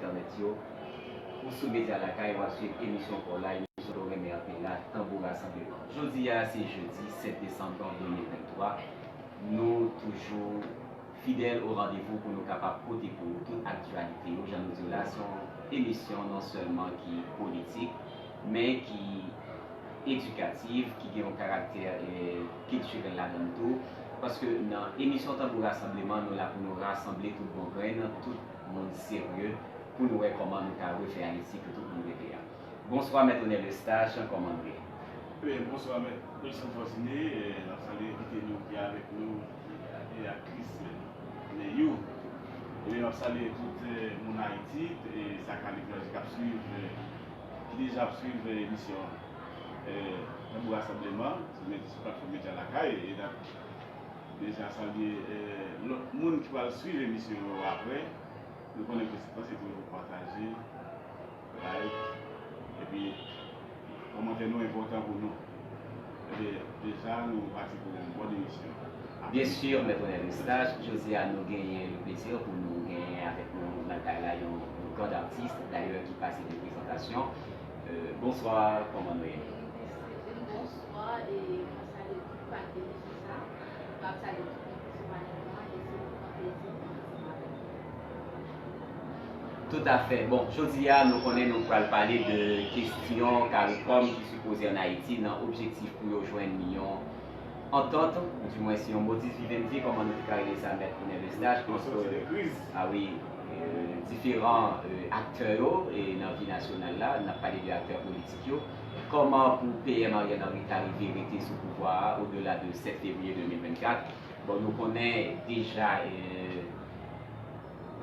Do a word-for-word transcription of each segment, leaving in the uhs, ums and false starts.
entènèt yo, ou sou Medya Lakay, w ap swiv emisyon pa w la, emisyon ke w renmen anpil la, Tanbou Rasanbleman. Jodi a, se jedi sèt desanm de mil venntwa. Nou toujou fidèl o randevou pou nou kapab pote pou ou tout aktyalite yo. Jan nou di w la, se yon emisyon non sèlman ki politik, men ki edikatif, ki gen yon karaktè, eh, kiltirèl ladan l tou. Paske nan emisyon Tanbou Rasanbleman, nou la pou nou rasanble tout bon grenn, tout moun serye, pou nou wè kòman nou ka refè Ayiti ke tout moun reve a. Bonswa, Mèt Onè Lestache, kòman nou ye? Ebyen, bonswa, Mèt Wilson Fortuné, eh, n ap salye envite nou ki avèk nou, eh, aktris, eh, Neyou. Ebyen, n ap salye tout, eh, moun Ayiti, eh, sa ka letranje k ap swiv, eh, ki deja ap swiv, eh, emisyon an. Eh, Tanbou Rasanbleman, sou med-, sou platfòm Medya Lakay, e n ap deja salye, eh, lòt moun ki pral swiv emisyon yo apre. Nou konnen ke se, se toujou pataje, like, epi kòmantè nou enpòtan pou nou. Ebyen, deja, nou pati pou yon bòn emisyon. Byen si, Mèt Onè Lestache, jodi a nou genyen le plezi pou nou genyen avèk nou nan kay la yon, yon grand artiste, dayè ki pase de prezantasyon. Euh, bonswa, kòman nou ye? Bonswa, e mwen salye tout pakeji sa. M ap salye tout moun ki sou panèl lan, e se yon gran plezi pou mwen ansanm avèk nou. Toutafè. Bon, jodi a, nou konnen nou pral pale de kesyon CARICOM ki sipoze ann Ayiti nan objektif pou yo jwenn yon antant, ou dimwen se yon modus vivendi, kòman nou te ka rele sa, Mèt Onè Lestache, ant, a wi, euh, diferan, euh, aktè yo, e nan vi nasyonal la, n ap pale de aktè politik yo. Kòman pou P M Ariel Henry ta rive rete sou pouvwa a odela de sèt fevriye de mil vennkat? Bon, nou konnen deja, euh,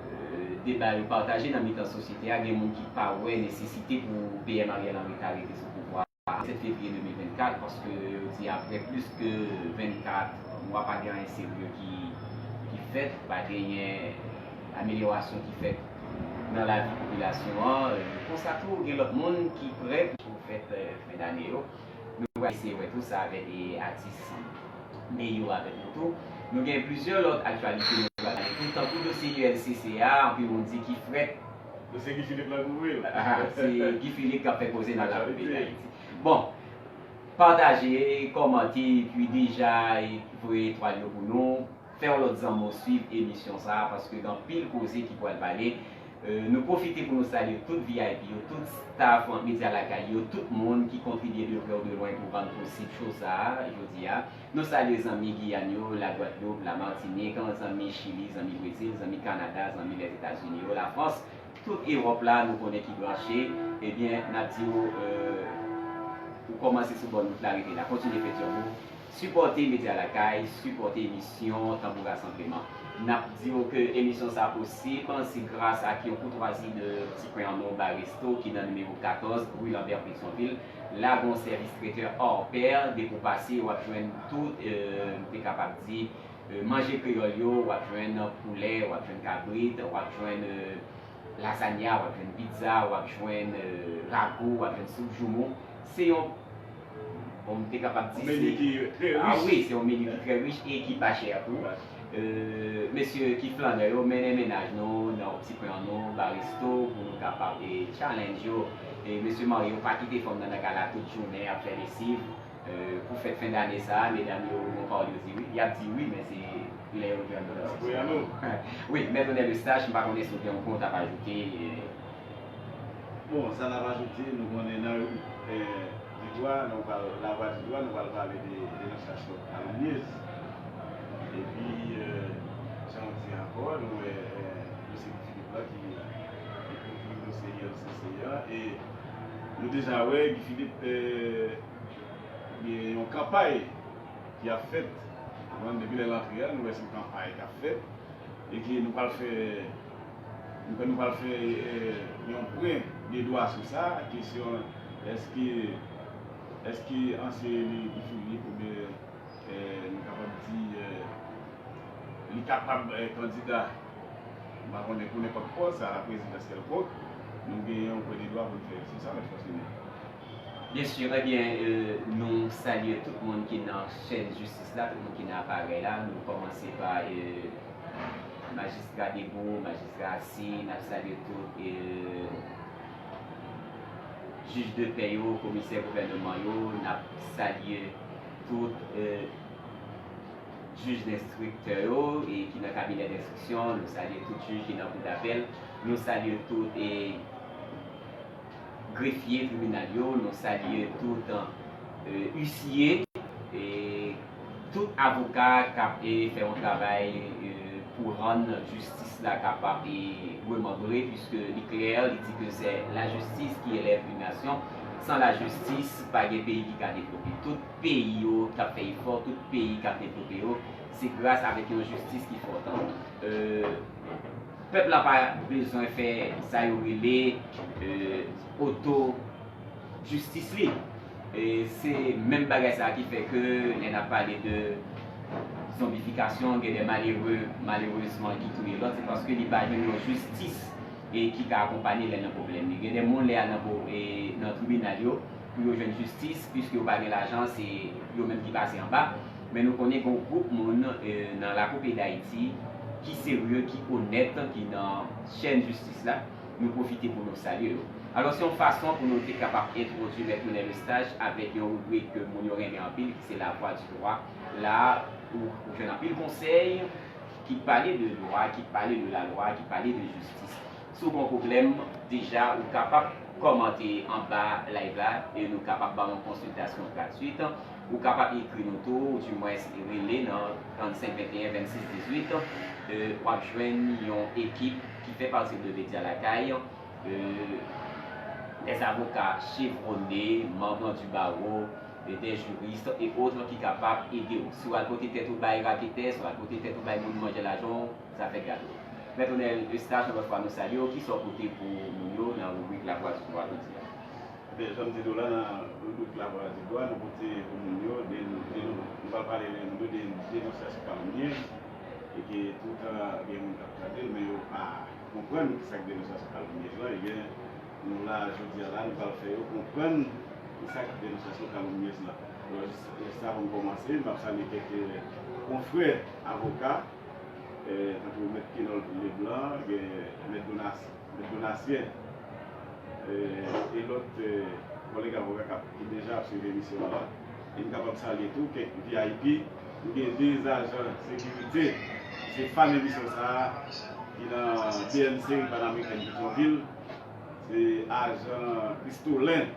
euh, deba yo pataje nan mitan sosyete a. Gen moun ki pa wè nesesite pou P M Ariel Henry ta rete sou pouvwa a sèt fevriye de mil vennkat, paske yo di apre plis ke vennkat mwa, pa gen anyen serye ki, ki fèt, pa genyen amelyorasyon ki fèt nan lavi popilasyon an. Konsa tou, gen lòt moun ki prè pou fèt, eh, fen dane yo. Nou va eseye wè tou sa avèk, eh, atis Neyou avèk nou tou. Nou gen plizyè lòt aktyalite nou pral pale tou, tankou dosye U L C C a, anpil moun di ki frèt. Dosye Guy Philippe la kouvri l. Ah, se Guy Philippe k ap fè koze nan lakou peyi Dayiti. Bon, pataje, kòmante, epi deja, e, voye etwal yo pou nou. Fè yon lòt zanmi w swiv emisyon sa a, paske gen anpil koze ki pral pale. Euh, nou pwofite pou nou salye tout V I P yo, tout staff Medya Lakay yo, tout moun ki kontribye de prè ou de lwen pou rann posib show sa a jodi a. Nou salye zanmi Giyàn yo, Lagwadloup, Lamatinik, zanmi Chili, zanmi Brezil, zanmi Kanada, zanmi Lèzetazini yo, Lafrans, tout Ewòp la, nou konnen ki branche. Ebyen, n ap di w, euh, ou kòmanse sou bòn wout la, rete la. Kontinye fè djòb ou. Sipòte Medya Lakay, sipòte emisyon Tanbou Rasanbleman. N ap di w ke emisyon sa a posib, se gras ak yon koutwazi de Ti Kwen an Nou Bar Resto ki nan nimewo katòz, ri Lambert, Petyonvil. La, gen yon sèvis tretè hors pair, depi w pase, w ap jwenn tout, euh, m te kapab di, euh, manje kreyòl yo, w ap jwenn poulè, w ap jwenn kabrit, w ap jwenn, euh, lazanya, w ap jwenn pizza, w ap jwenn, euh, rago, w ap jwenn soup joumou. Se yon, bon, m te kapab di se, yon meni ki trè rich. Ah wi, se yon meni ki trè rich e ki pa chè tou. Euh, mesye ki flannè yo, mennen mennaj nou nan yon ti kwen an nou, bar resto, pou nou kapab, e, challenge yo. E mesye marye yo pa kite fanm nan nan kay la tout jounen ap fè lesiv. Euh, pou fèt fen dane sa a, medam yo, bon pawòl yo di wi. Y ap di wi, men se lè yo jwenn nou nan sesyon. Wi, Mèt Onè Lestache, m pa konnen si w gen yon pwen w t ap ajoute, euh. Bon, sa n ap ajoute, nou konnen nan, euh, di dwa, nou pral, lavwa di dwa, nou pral pale de denonsasyon kalimyez. Epi, euh, jan w di ankò, nou wè, euh, dosye Guy Philippe la ki, ki kouvri dosye U L C C a, e nou deja wè Guy Philippe, euh, gen yon kanpay ki ap fèt. Konprann, depi lè l antre a, nou wè se yon kanpay k ap fèt. E ke nou pral fè, nou, nou pral fè, eh, yon pwen de dwa sou sa, kesyon èske, èske ansyen eli Guy Philippe oubyen, eh, nou kapab di, eh, li kapab, eh, kandida, m pa konnen pou nenpòt pòs, a la prezidansyèl kèlkonk, nou gen yon pwen de dwa pou n fè sou sa, Mèt Fortuné. Byen si, ebyen, euh, nou salye tout moun ki nan chèn jistis la, tout moun ki nan aparèy la. Nou kòmanse pa, euh, majistra debou, majistra asiz, n ap salye tout e, jij de pè yo, komisè gouvènman yo, n ap salye tout e, jij enstriktè yo e ki nan kabinè enstriksyon, nou salye tout jij ki nan kou dapèl, nou salye tout e, grefye tribinal yo, nou salye tout e, isye e, tout avoka k ap e, fè yon travay e, pou rann jistis la kapab e, remanbre, puiske li klè, li di ke c'est la justice qui élève une nation. San lajistis, pa gen peyi ki ka devlope. Tout peyi yo k ap fè efò, tout peyi k ap devlope yo, se gras avèk yon jistis ki fòt. E, pèp la pa bezwen fè sa yo rele e, oto jistis li. E se menm bagay sa ki fè ke lè n ap pale de zonbifikasyon, gen de malere, malerezman, ki touye lòt, se paske li pa jwenn yon jistis e ki ka akonpanye lè nan pwoblèm li. Gen de moun lè y al nan, po- e, nan tribinal yo pou yo jwenn jistis, piske yo pa gen lajan, se yo menm ki pase anba. Men nou konnen gen yon gwoup moun e, nan lakou peyi Dayiti ki serye, ki onèt, ki nan chèn jistis la. Nou pwofite pou nou salye yo. Alò, se yon fason pou nou te kapab entwodui Mèt Ronel Eustache avèk yon ribrik ke moun yo renmen anpil, ki se Lavwa di Dwa. La, ou, ou jwenn anpil konsèy ki pale de lwa, ki pale de lalwa, ki pale de jistis. Si w gen yon pwoblèm, deja, ou kapab kòmante anba live la e nou kapab ba w yon konsiltasyon gratwit. Ou kapab ekri nou tou, ou dimwens rele nan trannsenk venteyen vennsis dizuit. E, w ap jwenn yon ekip ki fè pati de Medya Lakay, e, des avocats chevronnés, membres du barreau, e, des juristes et autres ki kapab ede w. Si w al pote tèt ou bay raketè, si w al pote tèt ou bay moun manje lajan w, zafè gate w. Mèt Ronel Eustache, yon lòt fwa, nou salye w. Kisa w pote pou moun yo nan ribrik Lavwa di Dwa jodi a? Ebyen, jan m te di w la, nan ribrik Lavwa di Dwa, nou pote pou moun yo de, de, nou pral pale de, de denonsyasyon kalomnyez, e ke toutan gen moun k ap tande l, men yo pa konprann ki sa k denonsyasyon kalomnyez lan, ebyen, nou la, jodi a la, nou pral fè yo konprann ki sa k denonsyasyon kalomnyez lan. Alò, jis, jis avan m kòmanse, m ap salye kèk konfrè avoka, e, tankou Mèt Kenòl Leblanc, gen Mèt Donas Mèt Donatien, e, e lòt, e, kòlèg avoka k ap, ki deja ap swiv emisyon an la. E m kapab salye tou kèk V I P. Nou gen de ajan sekirite ki se fan emisyon sa a, ki nan B N C, Panamerican Petyonvil. Se ajan Christolin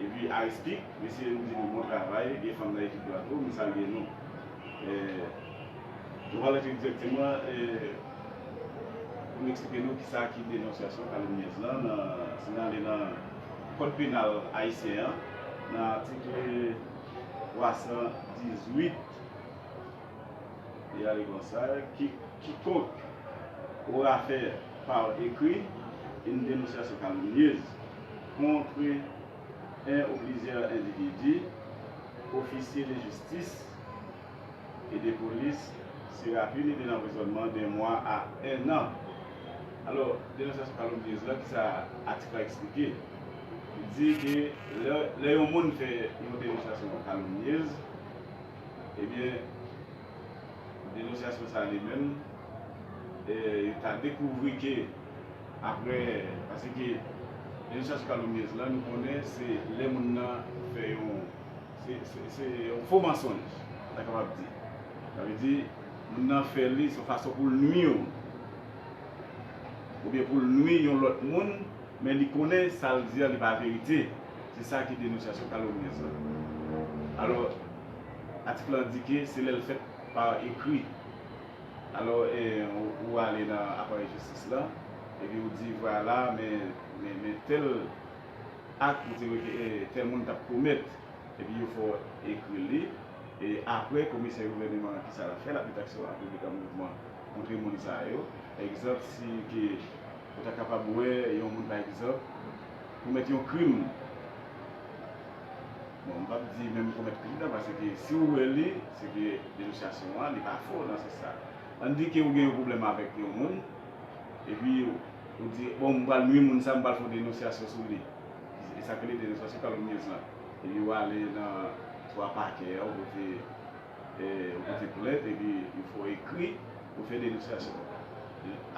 epi Aristique, mesye, nou di nou bon travay, gen fanm nan ekip la tou, m salye nou. E, nou pral antre dirèkteman, e, pou n eksplike nou kisa ki denonsyasyon kalomnyez lan, nan, si n ale nan Kòd penal ayisyen an, nan atik twa san dizuit, li ale konsa, qui, quiconque aura fait par écrit une dénonciation calomnieuse contre un ou plusieurs individus, officier de justice et de police sera puni d'un emprisonnement d'un mois à un an. Alò, denonsyasyon kalomnyez la, kisa atik la eksplike? Li di ke lè, lè yon moun fè yon denonsyasyon kalomnyez, ebyen, denonsyasyon sa li menm, e, yo ta dekouvri ke apre, paske denonsyasyon kalomnyez la, nou konnen se lè moun nan fè yon, se, se, se yon fo mansonj, ta kapab di. Sa vle di, moun nan fè li se yon fason pou l nwi w, oubyen pou l nwi yon lòt moun, men li konnen sa l di a, li pa verite. Se sa ki denonsyasyon kalomnyez la. Alò, atik lan di ke se lè l fèt pa ekri. Alò, e, ou, ou ale nan aparèy jistis la, epi ou di, vwala, men, men, men tèl ak ou te wè ke, e, tèl moun t ap komèt, epi yo fè w ekri li, e apre, komisè gouvèneman an, kisa l ap fè? L ap met aksyon an piblik an mouvman kontre moun sa yo. Egzanp, si ke ou ta kapab wè yon moun, pa egzanp, komèt yon krim. Bon, m p ap di menm komèt krim nan, paske si w wè li, se ke denonsyasyon an, li pa fo nan sans sa. Ann di ke ou gen yon pwoblèm avèk yon moun, epi ou di, bon, m pral nwi moun sa, m pral fè yon denonsyasyon sou li. E sa k rele denonsyasyon kalomnyez lan. Epi ou ale nan swa pakè a, ou pote, e, ou pote plent, epi ou fè w ekri, ou fè denonsyasyon.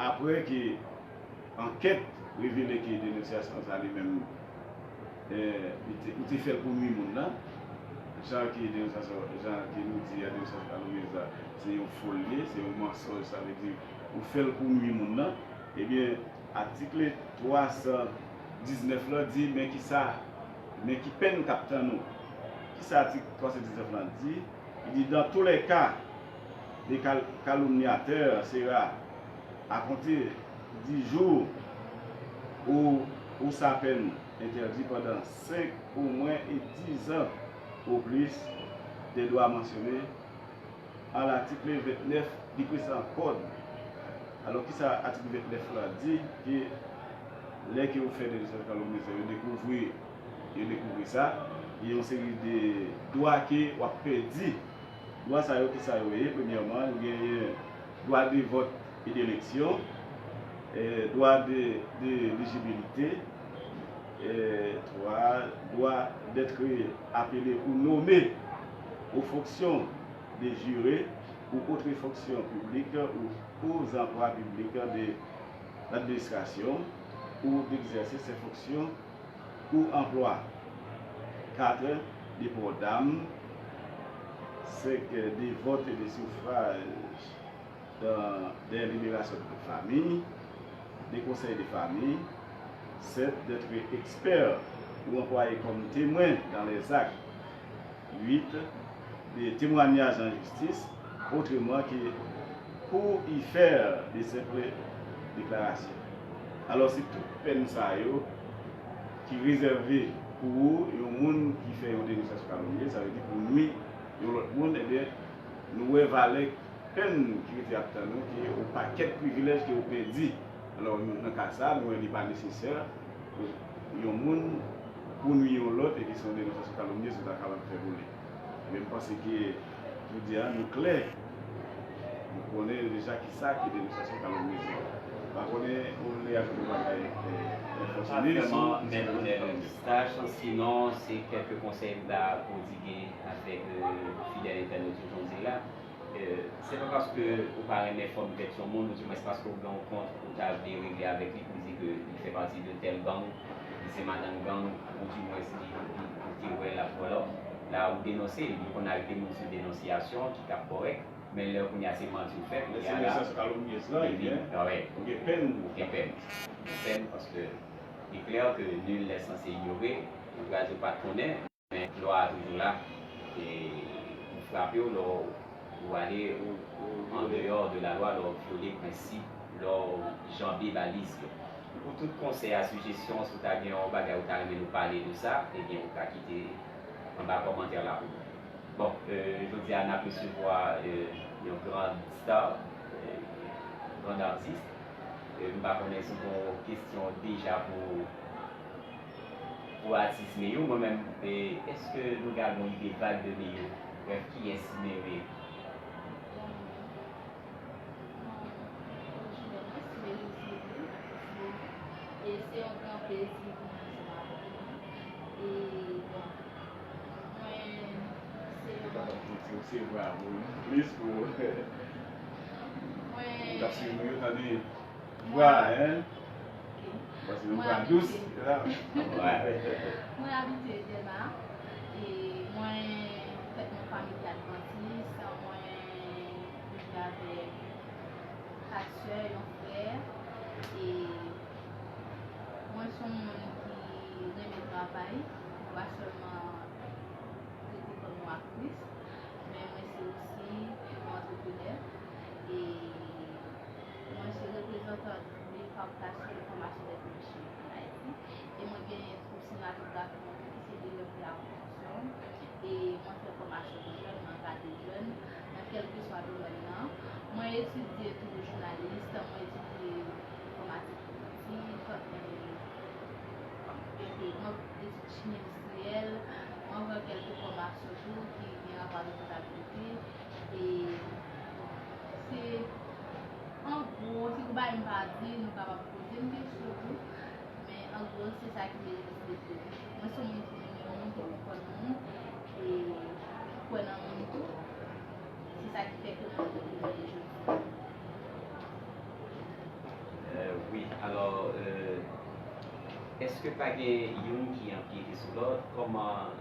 Apre ke ankèt revele ke denonsyasyon sa li menm, eh, li te, li te fè l pou nwi moun nan, jan ke denonsyasyon, jan ke nou di a, denonsyasyon kalomnyez la, se yon fo l ye, se yon mansonj, sa vle di ou fè l pou nwi moun nan, ebyen, atik twa san diznèf lan di, men ki sa, men ki pèn k ap tann ou. Ki sa atik twa san diznèf lan di? Li di, dans tous les cas, le cal- calomniateur sera, à compter du jour où, où sa peine interdit pendant cinq au moins et dix ans au plus des droits mentionnés à l'article vingt-neuf du présent code. Alò, ki sa atik vennèf la di? Ke lè ke ou fè denonsyasyon kalomnyez la, yo dekouvri, yo dekouvri sa, gen yon seri de dwa ke w ap pèdi. Dwa sa yo, ki sa yo ye? Premyèman, ou genyen dwa de vòt e de eleksyon, eh, dwa de, de elejibilite, eh, twa, dwa d'être appelé ou nommé aux fonctions de juré ou autres fonctions publiques ou aux emplois publics de l'administration ou d'exercer ses fonctions ou emploi. Quatre, de port d'armes. Cinq, de vote et de suffrage dans des libérations de famille, des conseils de famille. Sept, d'être expert ou employé comme témoin dans les actes. Huit, de témoignages en justice, autrement que pour y faire de simples déclarations. Alò, se tout pèn sa yo ki rezève pou yon moun ki fè yon denonsyasyon kalomnyez, sa vle di pou nwi yon lòt moun, ebyen, nou wè valè pèn ki rete ap tann nou, ki yon pakèt privilèj ke ou pèdi. Alò, nou, nan ka sa, nou wè li pa nesesè pou yon moun pou nwi yon lòt, e ki se yon denonsyasyon kalomnyez ou ta kapab fè pou li. Men m panse ke jodi a, nou klè, nou konnen deja ki sa ki denonsyasyon kalomnyez la. M pa konnen ou vle ajoute yon bagay, eh, eh, Fòtinis, ou... Vrèman, Mèt Onèl Eustache, sinon, se kèlke konsèy m ta prodwige avèk, eh, fidèl entènot yo jodi la. Eh, se pa paske ou pa renmen fòm tèt yon moun, ou dimwens paske ou gen yon kont ou ta vle regle avèk li pou di ke li fè pati de tèl gang, li se madanm gang, ou dimwens li, li, ou te wè l ap vòlò. La, ou denonse l, yo konn arete moun sou denonsyasyon ki t ap kòrèk, men lè kounye a se manti ou fè, kounye a la, kalomnyez la, ebyen, ou gen pèn. Ou gen pèn. Ou gen pèn, paske li klè ke nul n'est censé ignorer, ou pral di ou pa t konnen. Men lwa a toujou la. E li frape w lè w, ou ale ou, ou andeyò de la lwa, lè w vyole prensip, lè w janbe baliz yo. Pou tout konsèy a sijesyon, si w ta gen yon bagay ou ta renmen nou pale de sa, ebyen, ou ka kite anba kòmantè la pou nou. Bon, euh, jodi a n ap resevwa, euh, yon grand star, euh, grand artiste. Euh, m pa konnen si w gen yon kesyon deja pou Pou atis Meyou, mwen menm, e, èske nou gade yon ide vag de Meyou? Brèf, kiyès Meyou ye? Bon, bonjou, mwen se Meyou Zili, atis Meyou. E se yon gran plezi pou mwen ansanm avèk nou. E, bon, mwen, se yon... Ou se vwa pou plis pou... Mwen... Ou t ap swiv nou yo, tande. Vwa, hein? Ok. Paske nou vwa dous, la. Mwen abitye Dèlma, e mwen fèt nan fanmi ki advantis, mwen viv avèk kat sè, yon frè, e mwen se yon moun ki renmen travay, mwen pa sèlman rete kòm yon aktris, men mwen se osi yon antreprenè, e mwen se reprezantan de Fondasyon de Fòmasyon dè Polisyè ann Ayiti, e mwen genyen twoup sinematografi mwen tou ki se Elev de la Production, e mwen fè fòmasyon pou jèn, mwen ankadre jèn nan kèlkeswa domèn nan. Mwen etidye tou jounalis, mwen etidye enfòmatik, e, e, mwen etidye chimye endistriyèl, mwen pran kèlke fòmasyon tou ki gen rapò avèk kontabilite, e se, an gwo, si nou bay m pa di, nou kapab poze m kesyon tou, men an gwo, se sa ki merite pou mwen. Mwen se yon moun ki renmen moun, ki konn moun, e ki kwè nan moun tou. Se sa ki fè ke mwen vin kote mwen ye jodi a. Èske pa gen youn ki anpyete sou lòt? Kòman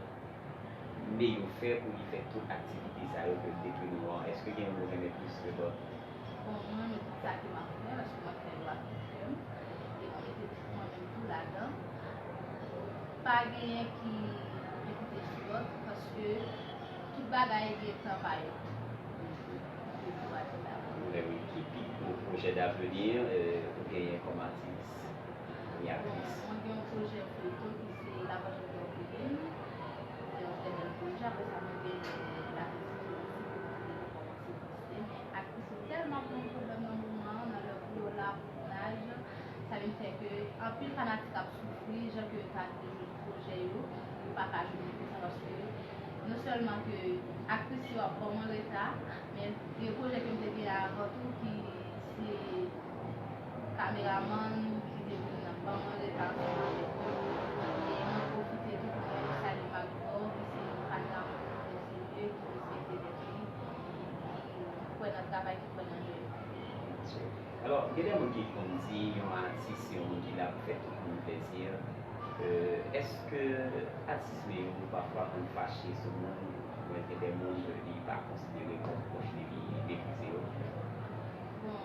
Meyou fè pou li fè tout aktivite sa yo ke l dekri nou an? Èske gen youn ou renmen plis ke lòt? Bon, mwen renmen tout sa ke m ap fè, paske mwen fè yo ak tout kè m, e mwen mete tout mwen menm tou ladan. Pa genyen ki enpyete sou lòt, paske tout bagay gen tan pa yo. Mwen renmen ki pi gwo pwojè davni, euh, ou genyen kòm atis? Bon, mwen gen yon pwojè feyton ki se La Vengeance d'Orpheline. Se yon trè bèl pwojè. Apre sa, mwen gen La Petite Fille osi ke mwen te kòmanse poste. Men aktris yo tèlman ap gen pwoblèm nan moman an, nan lè pou yo la pou tounaj, sa vin fè ke anpil fanatik ap soufri, jan ke yo ta dwe jwenn pwojè yo, yo pa ka jwenn li konsa paske non sèlman ke aktris yo ap ban mwen reta, men gen pwojè ke m te gen avan tou ki se kameramann ki te vin ban mwen reta ansanm avèk yo. E mwen pwofite tou pou mwen salye Marie Paul, ki se yon kameramann trè serye, ki respekte tèt li, ki kwè nan travay, ki kwè nan jèn. Alò, gen de moun ki konn di yon atis se yon moun ki la pou fè tout moun plezi. Euh, èske atis Meyou pafwa konn fache sou moun, oubyen gen de moun li pa konsidere kòm pwòch li, li meprize yo? Bon,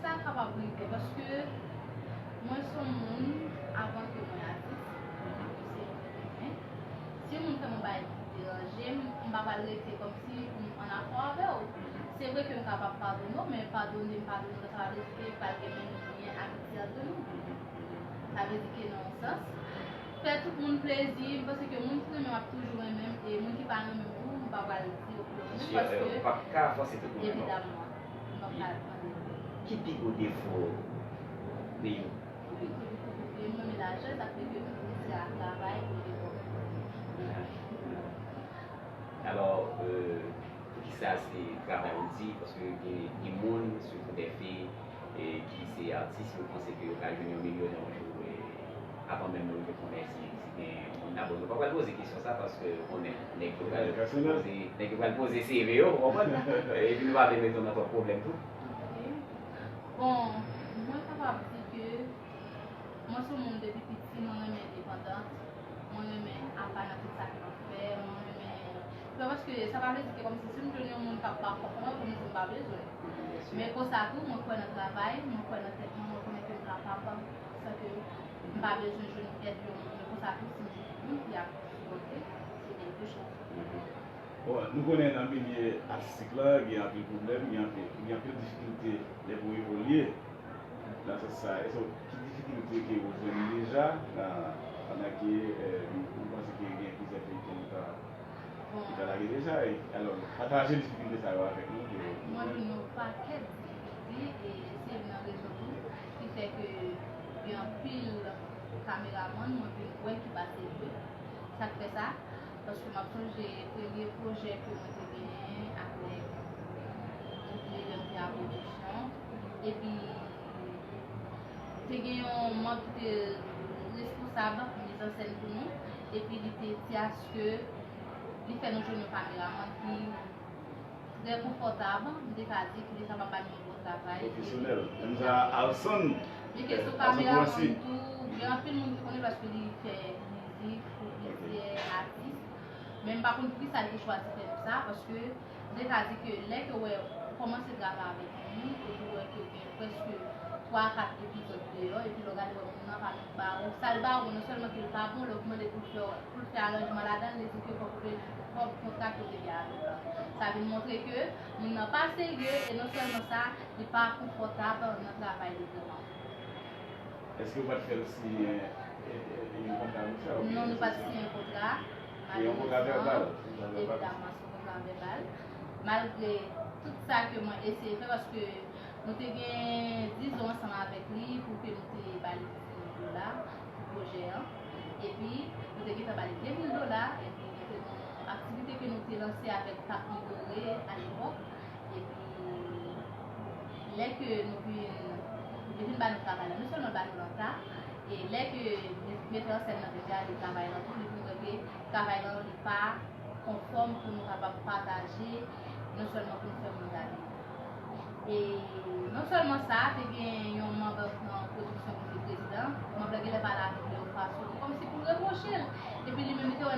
sa kapab rive, paske mwen se yon moun, avan ke mwen atis, mwen se yon mwen. Si yon moun fè m yon bagay ki deranje m, m pa pral rete kòmsi m ann akò avè w. Se vre ke m kapab padone w, men padone m padone w, sa pa vle di ke pral gen menm lyen amityèl ant nou. Sa vle di ke nan yon sans, fè tout moun plezi, m panse ke moun ki renmen m ap toujou renmen m, e moun ki pa renmen m tou, m pa pral di yo pou yo renmen m, paske, evidaman, m p ap ka mande yo. Ki pi gwo defo Meyou? Wi, wi, wi, wi, m renmen lajan, sa fè ke m prefere al travay olye de. Alò, euh, poukisa se travay ou di? Paske gen, gen moun, sitou de fi, e ki se atis, yo panse ke yo ka jwenn yon milyon nan yon jou, e avan menm yo rive konnen si, si gen yon moun abone. Ou pa pral poze kesyon sa, paske ou konnen nèg yo pral poze, nèg yo pral poze C V yo, ou konprann? Epi nou pa vle mete w nan twòp pwoblèm tou. Ok. Bon, mwen kapab di ke mwen se yon moun depi piti, mwen renmen endepandans, mwen renmen apa nan tout sa ke m ap fè, mwen renmen fè, paske sa pa vle di ke kòmsi si m jwenn yon moun k ap ba kòb mwen, pou m di m pa bezwen. Men konsa tou, mwen kwè nan travay, mwen kwè nan tèt mwen, mwen konnen ke m kapab, san ke m pa bezwen jwenn èd yon moun. Men konsa tou, si m jwenn yon moun ki ap sipòte, se kèlke chòz. Bon, nou konnen nan milye atistik la, gen anpil pwoblèm, gen anpil, gen anpil difikilte lè pou evolye. Nan sans sa, èske ki difikilte ke ou jwenn deja nan, pandan ke, eh, nou panse ke gen plizyè feyton ki ta, ki ta lage deja, e, alò, pataje difikilte sa yo avèk nou, ke... Mwen jwenn yon pakèt difikilte, e se youn nan rezon tou ki fè ke gen anpil kameramann mwen vin wè ki pa serye. Sa k fè sa? Paske m ap sonje premye pwojè ke mwen te genyen avèk gwoup Leyon T A Production. Epi, te gen yon manm ki te responsab mizansèn pou nou. Epi, li te di aske li fè nou jwenn yon kameramann ki trè konfòtab, m te ka di, ki te kapab ba nou yon bon travay. Pwofesyonèl. Menm jan Alson, Alson Francis. Li te sou kameramann tou, gen anpil moun ki konnen paske li fè mizik pou plizyè atis. Men m pa konn poukisa li te chwazi fè nou sa, paske m te ka di ke lè ke w wè ou kòmanse travay avèk yon moun, epi w wè ke gen prèske twa, kat epizòd deyò, epi lè w gade w wè moun nan pa menm ba ou, sa l ba ou, non sèlman ke l pa bon, lè w mande pou l fè, pou l fè aranjman ladan l, li di ke fòk ou te, fòk kontra ke w te gen avè l lan. Sa vin montre ke moun nan pa serye, e non sèlman sa, li pa konfòtab nan travay li vrèman. Èske ou pa t fè l siyen, e, e, e, yon kontra pou sa, oubyen... Non, nou pa t siyen kontra. Se yon kontra vèbal? Evidaman, se yon kontra vèbal. Malgre tout sa ke mwen eseye fè, paske nou te gen dizon ansanm avèk li pou ke nou te ba li dizon dola pou pwojè an. Epi, nou te gentan ba li de mil dola, epi nou te gen yon aktivite ke nou te lanse avèk Pak Midore alepòk. Epi, lè ke nou vin, li vin ba nou travay la, non sèlman l ba nou l an ta, e lè ke metè an sèn nan vin gade travay lan tou, li vin wè ke travay lan li pa konfòm pou nou kapab pataje, non sèlman pou nou fè moun gade. E non sèlman sa, te gen yon manm nan pwodiksyon ki te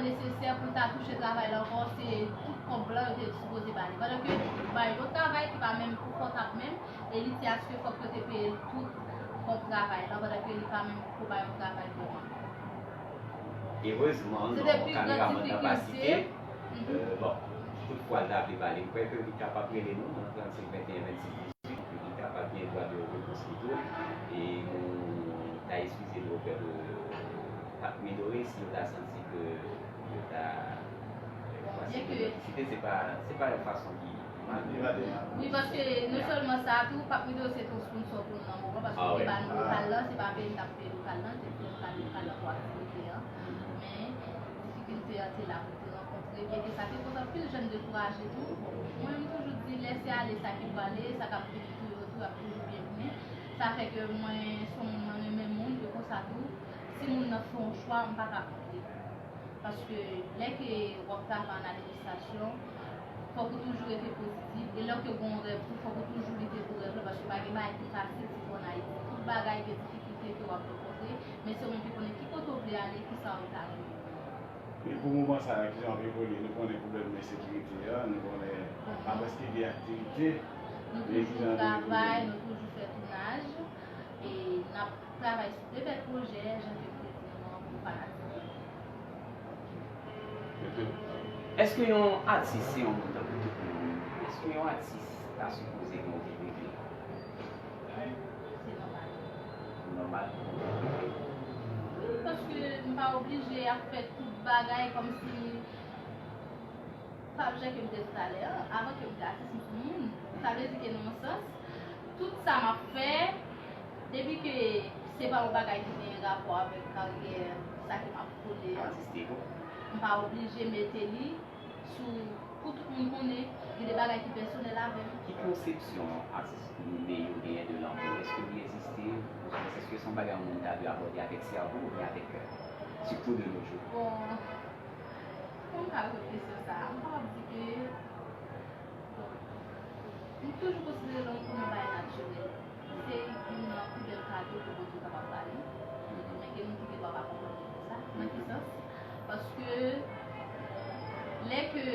nesesè pou l ta touche travay la ankò, se tout kòb blan yo te sipoze ba li. Pandan ke yo ba l yon travay ki pa menm konfòtab menm, e li te asire fòk yo te peye l tout kòb travay la, pandan ke li pa menm ko ba yon travay vrèman. Erezman, nan kameramann nan pa site, bon, tout fwa l ta vle pale, m kwè ke li kapab rele nou nan trannsenk venteyen vennsis dizuit, li kapab gen dwa de repons li tou, e nou ta eskize nou opè de Pak Midori si yo ta santi ke yo ta fwase nou nan diskite, se pa, se pa yon fason ki Wi, paske non sèlman sa tou, Pak Midori se te yon sponsò pou nou nan moman, paske li te ba nou lokal lan, se pa peye n t ap peye lokal lan, se pou lokal lokal lan pou aktivite an. Men difikilte an te la pou te rankontre, byenke sa te koz anpil jèn dekouraje tou. Mwen, m toujou di, lèse ale sa ki prale, sa k ap vini tou yo tou ap toujou byen vini. Sa fè ke mwen, se yon moun mwen renmen moun, e konsa tou, si moun nan fè yon chwa, m pa ka kont li. Paske lè ke w ap travay an administrasyon, fòk ou toujou rete pozitif. E lè ke w gen yon rèv tou, fòk ou toujou lite pou rèv la, paske pa gen bagay ki fasil, sitou an Ayiti. Tout bagay gen difikilte ke w ap rankontre, men se ou menm ki konnen ki kote w vle ale, kisa ou ta renmen. E pou moman sa a, kijan w ap evolye? Nou konnen pwoblèm ensekirite a, nou konnen pa prèske gen aktivite. Nou toujou travay, nou toujou fè tounaj, e n ap travay sou de bèl pwojè, jan ke m te di nou an, pou fanatik yo. Èske yon atis se yon moun tankou tout moun? Èske yon atis ta sipoze gen yon vi prive? Se nòmal. Nòmal pou yon moun. Wi, paske m pa oblije ap fè tout bagay kòmsi, pa jan ke m te di talè a, avan ke m te atis, m se moun. Sa vle di ke nan yon sans, tout sa m ap fè, depi ke se pa yon bagay ki gen rapò avèk karyè, sa ke m ap kole a, m pa oblije mete li sou, pou tout moun konnen, gen de bagay ki pèsonèl avè m. Ki konsepsyon atis Neyoo genyen de lanmou? Èske li egziste? Èske se yon bagay yon moun ta dwe abòde avèk sèvo oubyen avèk kè? Sitou de nos jours. Bon, pou m ka reponn kesyon sa a, m kapab di ke, bon, m toujou konsidere lanmou kòm yon bagay natirèl. Se youn nan pi bèl kado ke Bondye kapab ba nou, men ke nou tou gen dwa pa konprann li konsa. Nan ki sans? Paske lè ke,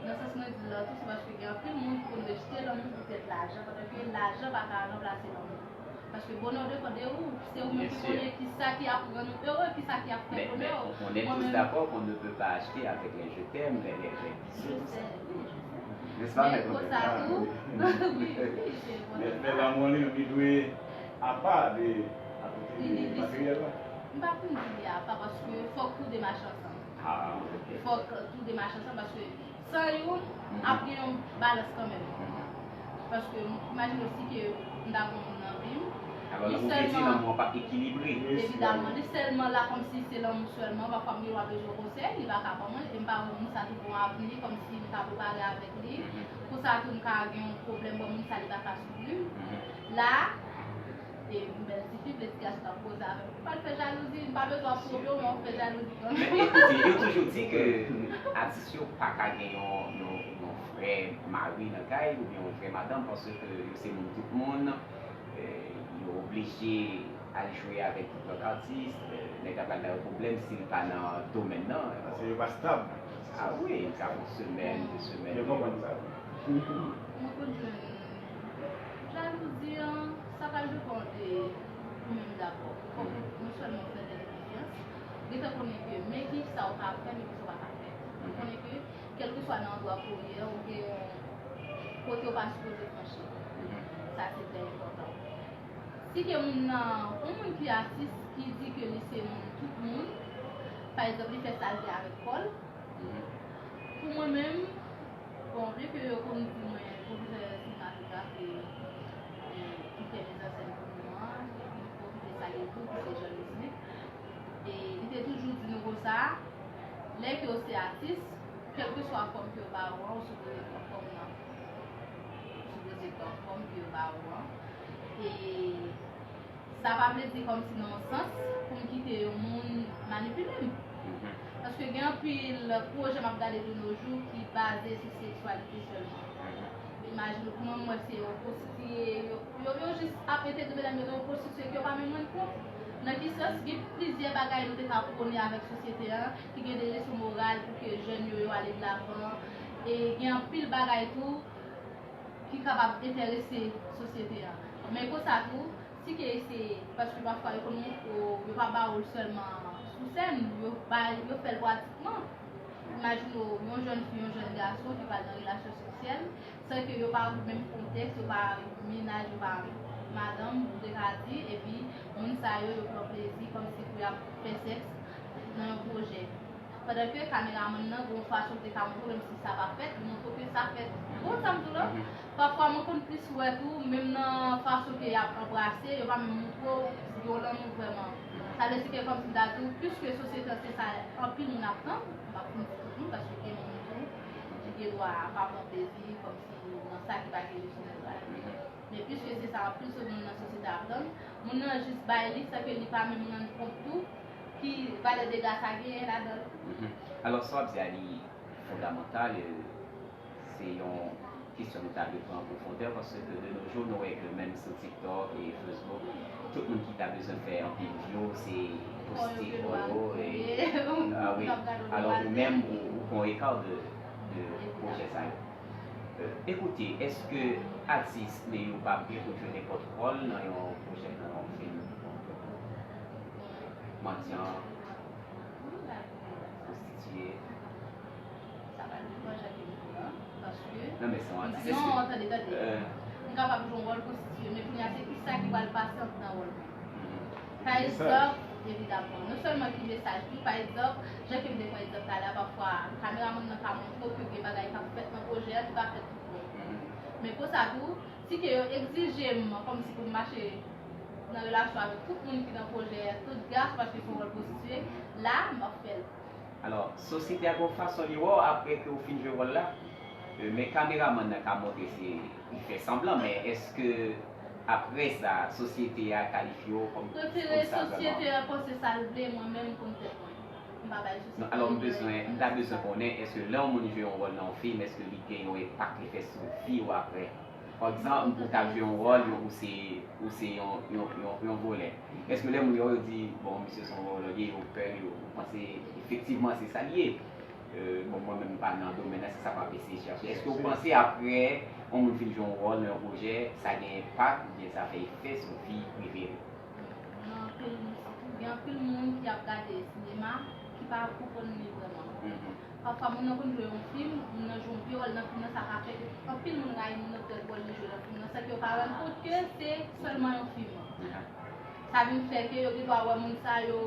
nan sans mwen di l la tou, se paske gen anpil moun ki konn rejte lanmou poutèt lajan, pandan ke lajan pa ka ranplase lanmou. Paske bonè depann de ou, se ou menm ki konnen kisa ki ap rann ou ere, kisa ki ap fè bonè w. Mais on est tous d'accord qu'on ne peut pas acheter avec les je t'aime, les, les, les bisous, tout ça. N'est-ce pas, maître? Konsa tou, wi, wi, se konsa. Men lanmou li, li dwe apa de, akote de materyèl la. M pa konn di li apa, paske fòk tou de mache ansanm. Fòk tou de mache ansanm, paske san youn, ap gen yon balans kanmenm. Paske m imajine w si ke m ta gen yon moun nan vi m, Alò, lanmou vle di lanmou an pa ekilibre. Evidaman, li sèlman la kòmsi se lanmou sèlman, pafwa m gen dwa bezwen konsèy, li pa ka ban mwen, e m pa wè moun sa tou gon avni, kòmsi m ka prepare avèk li. Konsa tou m ka gen yon pwoblèm, bon, moun sa li pa ka soutni m. La, e yon bèl tifi, vle di gason k ap koze avè m. Ou pral fè jalouzi, m pa bezwen ap pwouve w, men w fè jalouzi kanmenm. Men ekoute, yo toujou di ke atis yo pa ka gen yon, yon, yon vrè mari nan kay oubyen yon vrè madanm, paske yo se moun tout moun, eh, yo oblije al jwe avèk tout lòt atis, eh, nèg la pral ba yo pwoblèm si l pa nan domèn nan. Paske yo pa stab. Ah wi, l ka yon semèn, de semèn. Yo konprann sa wi. Mwen konn jwenn jalouzi an, sa pral depann de ou menm dabò. Fòk ou non sèlman fè tèt ou konfyans, gentan konnen ke men ki sa ou ka fè, men ki sa ou pa ka fè. Ou konnen ke kèlkeswa nan andwa ke ou ye a, ou gen yon kote ou pa sipoze franchi. Sa se trè enpòtan. Si ke moun nan, yon moun ki atis, ki di ke li se moun tout moun, pa egzanp, li fè sa l vle avèk kò l, pou mwen menm, bon, byen ke yo konn di mwen pwofesè sinematografi ki fè mizannsèn pou nou an, epi m pwofite salye l tou, ki se Jean Louis Smith. E li te toujou di nou konsa, lè ke w se atis, kèlkeswa fòm ke yo ba ou an, ou sipoze pran fòm nan. Ou sipoze pran fòm ke yo ba ou an. E sa pa vle di kòmsi nan yon sans pou m kite yon moun manipile m. Paske gen anpil pwojè m ap gade de nos jours ki baze sou seksyalite sèlman. Imajine w, pou mwen, m wè se yon pwostitiye, yo, yo, yo jis ap entegre medam yo nan yon pwostitiye ke yo pa menm rann kont. Nan ki sans? Gen plizyè bagay nou te ka pwone avèk sosyete an, ki gen de leson moral pou ke jèn yo, yo ale de lavan. E gen anpil bagay tou ki kapab enterese sosyete an. Men konsa tou, si ke se, paske pafwa yo konn montre w, yo pa ba w l sèlman sou sèn, yo ba, yo fè l pratikman. Imajine w, yon jèn fi, yon jèn gason ki pral nan relasyon seksyèl, san ke yo pa menm kontèks, yo pa mennaj, yo pa madanm, ou te ka di, epi moun sa yo, yo pran plezi kòmsi pou y ap fè sèks nan yon pwojè. Pandan ke kameramann nan, gon fason l te ka montre w, menm si sa pa fèt, li montre w ke sa fèt. Ou konn sa m di w la? Pafwa, mwen konn plis wè tou, menm nan fason ke y ap anbrase, yo pa menm montre w yon lanmou vrèman. Sa vle di ke kòmsi m ta di w, piske sosyete an se sa anpil moun ap tann, m p ap fin di tout moun, paske gen moun tou ki gen dwa pa pran plezi, kòmsi nan sa ki pa gen leson moral. Men piske se sa anpil moun nan sosyete ap tann, moun nan jis bay li san ke li pa menm rann kont tou ki valè dega sa genyen ladan l. Alò, sa w ap di a, li fondamantal, se yon kesyon nou ta dwe pran an pwofondè, paske de nos jours, nou wè ke menm sou TikTok e Facebook, tout moun ki ta bezwen fè anpil view, se poste kò yo, e, ah wi. Alò, ou menm, ou, ou pran ekar de, de pwojè sa yo. Ekoute, èske atis Leyou pa byen pou jwe nenpòt wòl nan yon pwojè, nan yon fim? Mandyan, pwostitiye. Sa pa depan jan ke m di an, paske Non, men se yon atis. Non, tande, tande. M kapab jwe yon wòl pwostitiye, men kounye a se kisa ki pral pase andedan wòl mwen. Pa egzanp, evidamman, non sèlman ki mesaj li, pa egzanp, jan ke m te pran egzanp talè a, pafwa kameramann nan ka montre w ke gen bagay k ap fèt nan pwojè a ki pa fèt tout bon. Men konsa tou, si ke yo egzije m kòmsi pou m mache nan relasyon avèk tout moun ki nan pwojè a, tout gas, paske se yon wòl pwostitiye, la, m ap fè l. Alò, sosyete a gen yon fason li wè w apre ke w fin jwe wòl la. Men kameramann nan ka montre se li fè sanblan, men èske apre sa, sosyete a kalifye w kòm Prefere sosyete a panse sa l vle, mwen menm konn tèt mwen. M pa bay sosyete a. Non, alò m bezwen, m ta bezwen konnen, èske lè yon moun jwe yon wòl nan yon fim, èske li gen yon enpak li fè sou vi w apre? Pa egzanp, ou t ap jwe yon wòl, ou se, ou se yon, yon, yon, yon vòlè. Èske lè moun yo, yo di, bon, misye se yon vòlè, yo pè, yo panse efektivman se sa l ye? Bon, mwen menm m pa nan domèn nan, se sa m ap eseye chache. Èske w panse apre yon moun fin jwe yon wòl nan yon pwojè, sa gen enpak oubyen sa fè efè sou vi prive l? Gen anpil, gen anpil moun ki ap gade sinema ki pa konprann li vrèman. Pafwa moun nan konn jwe yon fim, moun nan jwe yon pye wòl nan fim nan, sa ka fè ke anpil moun rayi moun nan poutèt wòl li jwe nan fim nan, san ke yo pa rann kont ke se sèlman yon fim. Sa vin fè ke yo gen dwa wè moun sa yo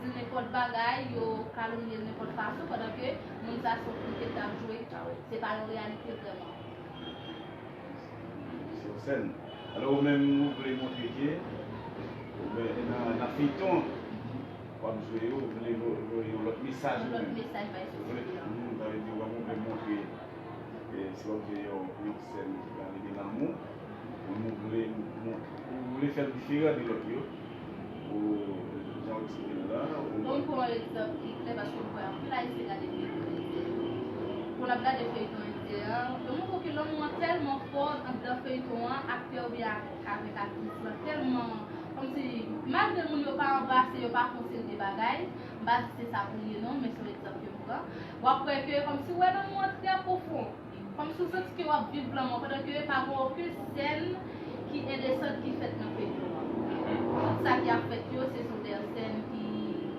di nenpòt bagay, yo kalomnye l nenpòt fason, pandan ke moun sa se yon fim ke l t ap jwe, se pa yon reyalite vrèman. Sou sèn. Alò ou menm ou vle montre ke ou vle nan, nan feyton w ap jwe yo, ou vle voye yon lòt mesaj ou menm. Ou vle, sa vle di ou vle montre, si w ap jwe yon, yon sèn ki pale de lanmou, ou vle, ou vle fè l diferan de lòt yo. Ou, jan w eksplike l la, ou. Bon, m pran yon egzanp ki klè paske m kwè anpil Ayisyen gade feyton endyen yo. Pou n ap gade feyton endyen an, yo montre w ke lanmou an tèlman fò anndan feyton an, aktè oubyen avèk aktris lan tèlman, kòmsi, malgre moun yo pa anbrase, yo pa fè yon seri de bagay, m pa di se sa pou l ye non, men se yon egzanp ke m pran. W ap wè ke kòmsi w wè lanmou an trè pwofon. Kòmsi w santi ke w ap viv lanmou an, pandan ke pa gen okenn sèn ki endesan ki fèt nan feyton an. Tout sa ki ap fèt yo, se sou de sèn ki,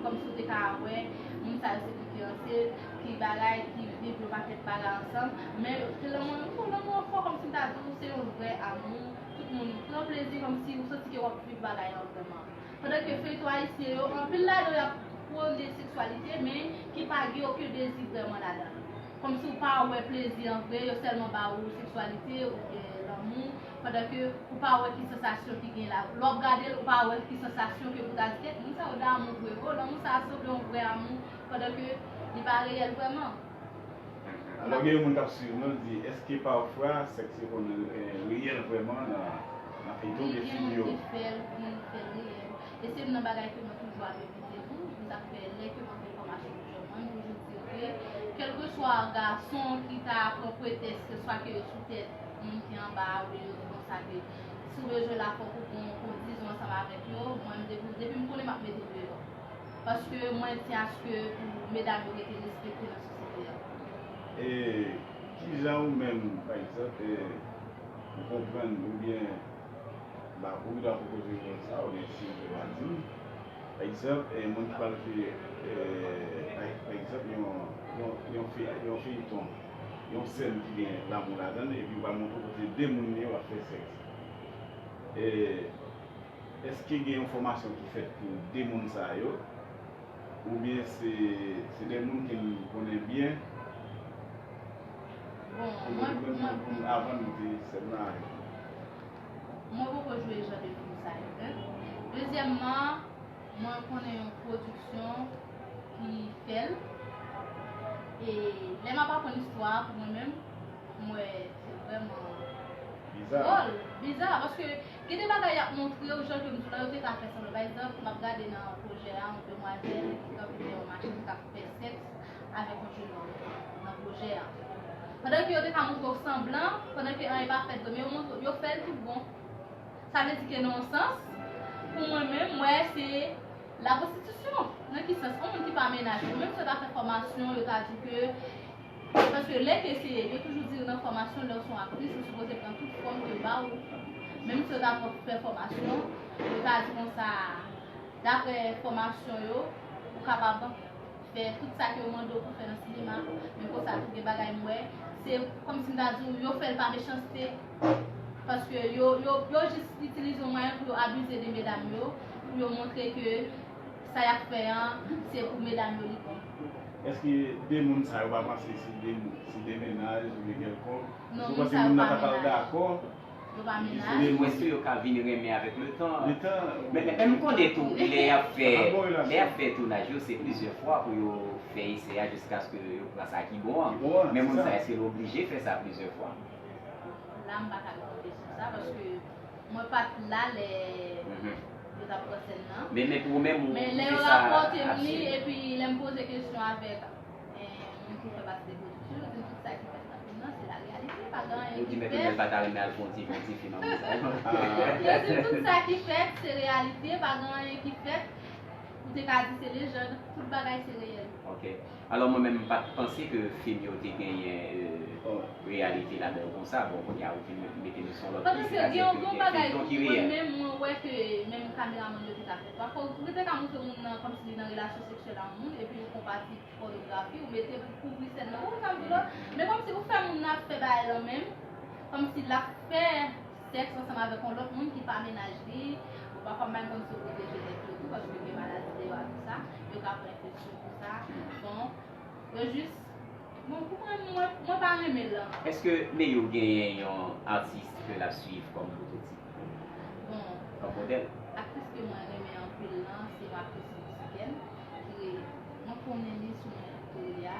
kòmsi w te ka wè, moun sa yo se fiyanse, ki bagay, ki viv yon pakèt bagay ansanm. Men, lanmou an, lanmou an fò, kòmsi m ta di w, se yon vrè amou. Tout moun pran plezi, kòmsi w santi ke w ap viv bagay lan vrèman. Pandan ke feyton ayisyen yo, anpil ladan yo ap pwone sekswalite, men ki pa gen okenn dezi vrèman ladan l. Kòmsi w pa wè plezi an vre, yo sèlman ba ou sekswalite oubyen lanmou, pandan ke ou pa wè ki sansasyon ki gen la. Lè w ap gade l, ou pa wè ki sansasyon ke pou ta di, kèt, moun sa yo damou vre, o, lanmou sa a sanble yon vrè amou, pandan ke li pa reyèl vrèman. Alò, gen yon moun k ap swiv nou, l di, èske pafwa sèks yo konn reyèl vrèman nan, nan feyton oubyen fim yo? Wi, gen moun ki fè l, ki fè l reyèl. E se youn nan bagay ke mwen toujou ap evite tou, se sa k fè lè ke m ap fè fòmasyon pou jèn mwen, m toujou di yo ke, kèlkeswa gason ki ta pran pretèks ke swa ke yo sou tèt moun ki anba a, oubyen yo di konsa ke si w bezwen l la fòk ou gon kondizyon ansanm avèk yo, mwen, depi, depi m konnen Paske mwen tyen aske pou medam yo rete respekte nan sosyete a. E kijan ou menm, pa egzanp, e, ou konprann oubyen ba ou ta pwopoze mwen sa, oubyen si ou te pa di m. Pa egzanp, e, moun ki pral fè, e, pa, pa egzanp, yon, yon, yon, fe, yon feyton, yon sèn ki gen lanmou ladan l, epi ou pral montre kote de moun ye, w ap fè sèks. E, èske gen yon fòmasyon ki fèt pou de moun sa yo? Oubyen se, se de moun ke n konnen byen? Bon, mwen, mwen, Avan nou te sèn nan avèk. Mwen poko jwe jan de fim sa yo, en. Dezyèmman, mwen konnen yon pwodiksyon ki fè l. E lè m ap aprann istwa a pou mwen menm, m wè se vrèman dwòl, biza, paske gen de bagay y ap montre w, jan ke m di w la, yo te ka fè sanblan. Pa egzanp, m ap gade nan pwojè a, yon demwazèl ki kanpe dèyè yon machin k ap fè sèks avèk yon jenòm nan pwojè a. Pandan ke yo te ka montre w sanblan, pandan ke anyen pa fèt vre, men yo montre, yo fè l tout bon. Sa vle di ke nan yon sans, pou mwen menm, m wè se la pwostitisyon. Nan ki sans? Yon moun ki pa menaj li, menm si yo ta fè fòmasyon, yo ta di ke, paske lè ke se, yo toujou di nan fòmasyon, lè w se yon aktris, ou sipoze pran tout fòm ke yo ba ou. Menm si yo ta fè fòmasyon, yo ta di konsa, daprè fòmasyon yo, ou kapab fè tout sa ke yo mande w pou fè nan sinema, men konsa tou gen bagay m wè, se kòmsi m ta di w, yo fè l pa mechanste, paske yo, yo, yo jis itilize yon mwayen pou yo abize de medam yo, pou yo montre ke sa y ap fè an, se pou medam yo li bon. Èske de moun sa yo pa panse se de, se de mennaj oubyen kèlkonk? Non, Ou moun panse sa yo moun nan pa ta pral mennaj. Dakò? Yo pa Epi se mennaj. de Ou moun èske yo ka vin renmen avèk letan? Letan. Men, men, men m konnen tou, lè y ap fè, Ap bon relasyon. Lè y ap fè tounaj yo, se plizyè fwa pou yo fè esè a jiskaske yo pran sa ki bon an. Ki bon an, Men se moun sa. Sa, èske l oblije fè sa plizyè fwa? La, m pa ka reponn kesyon sa, paske mwen pa t la lè Mhm. yo t ap pran sèn nan. Men, men pou ou menm, ou Men lè fè yo sa rapòte m li, asire. Epi lè m poze kesyon avèk, eh, moun ki fè pati de pwodiksyon, yo di m tout sa ki fèt nan fim nan, se la reyalite, pa gen anyen Ou di ki mèt fèt. Mèl pa ta renmen al fè yon ti, fè yon ti fim an konsa. Yo di m tout sa ki fèt, se reyalite, pa gen anyen ki fèt. Ou te ka di se lejann, tout bagay se reyèl. Ok. Alò, mwen menm, m pa t panse ke fim yo te genyen euh, reyalite ladan yo konsa. Bon, kounye a, ou vin mete nou sou yon lòt Pandan pye, ke gen yon bon bagay feyton ki mwen reyèl. Menm mwen wè ke menm kameramann yo te ka fè. Pafwa, ou te ka montre moun nan kòmsi li nan relasyon seksyèl ak moun, epi ou fè yon pati pònografi, ou mete pou kouvri sèn nan. Ou konprann sa m di w la? Men kòmsi ou fè moun nan ap fè bagay lan menm, kòmsi l ap fè sèks ansanm avèk yon lòt moun ki pa mennaj li. Bon, pafwa m pa konn si yo pwoteje tèt yo tou, paske gen maladi deyò a tou sa. Yo ka pran enfeksyon tou sa. Bon, yo jis, bon, pou mwen, mwen, mwen pa renmen l. Èske Meyou genyen yon atis ke l ap swiv kòm pwototip, Bon, kòm modèl? Aktris ke mwen renmen anpil lan, se yon aktris meksikèn ki re-, mwen konnen li sou non Victoria.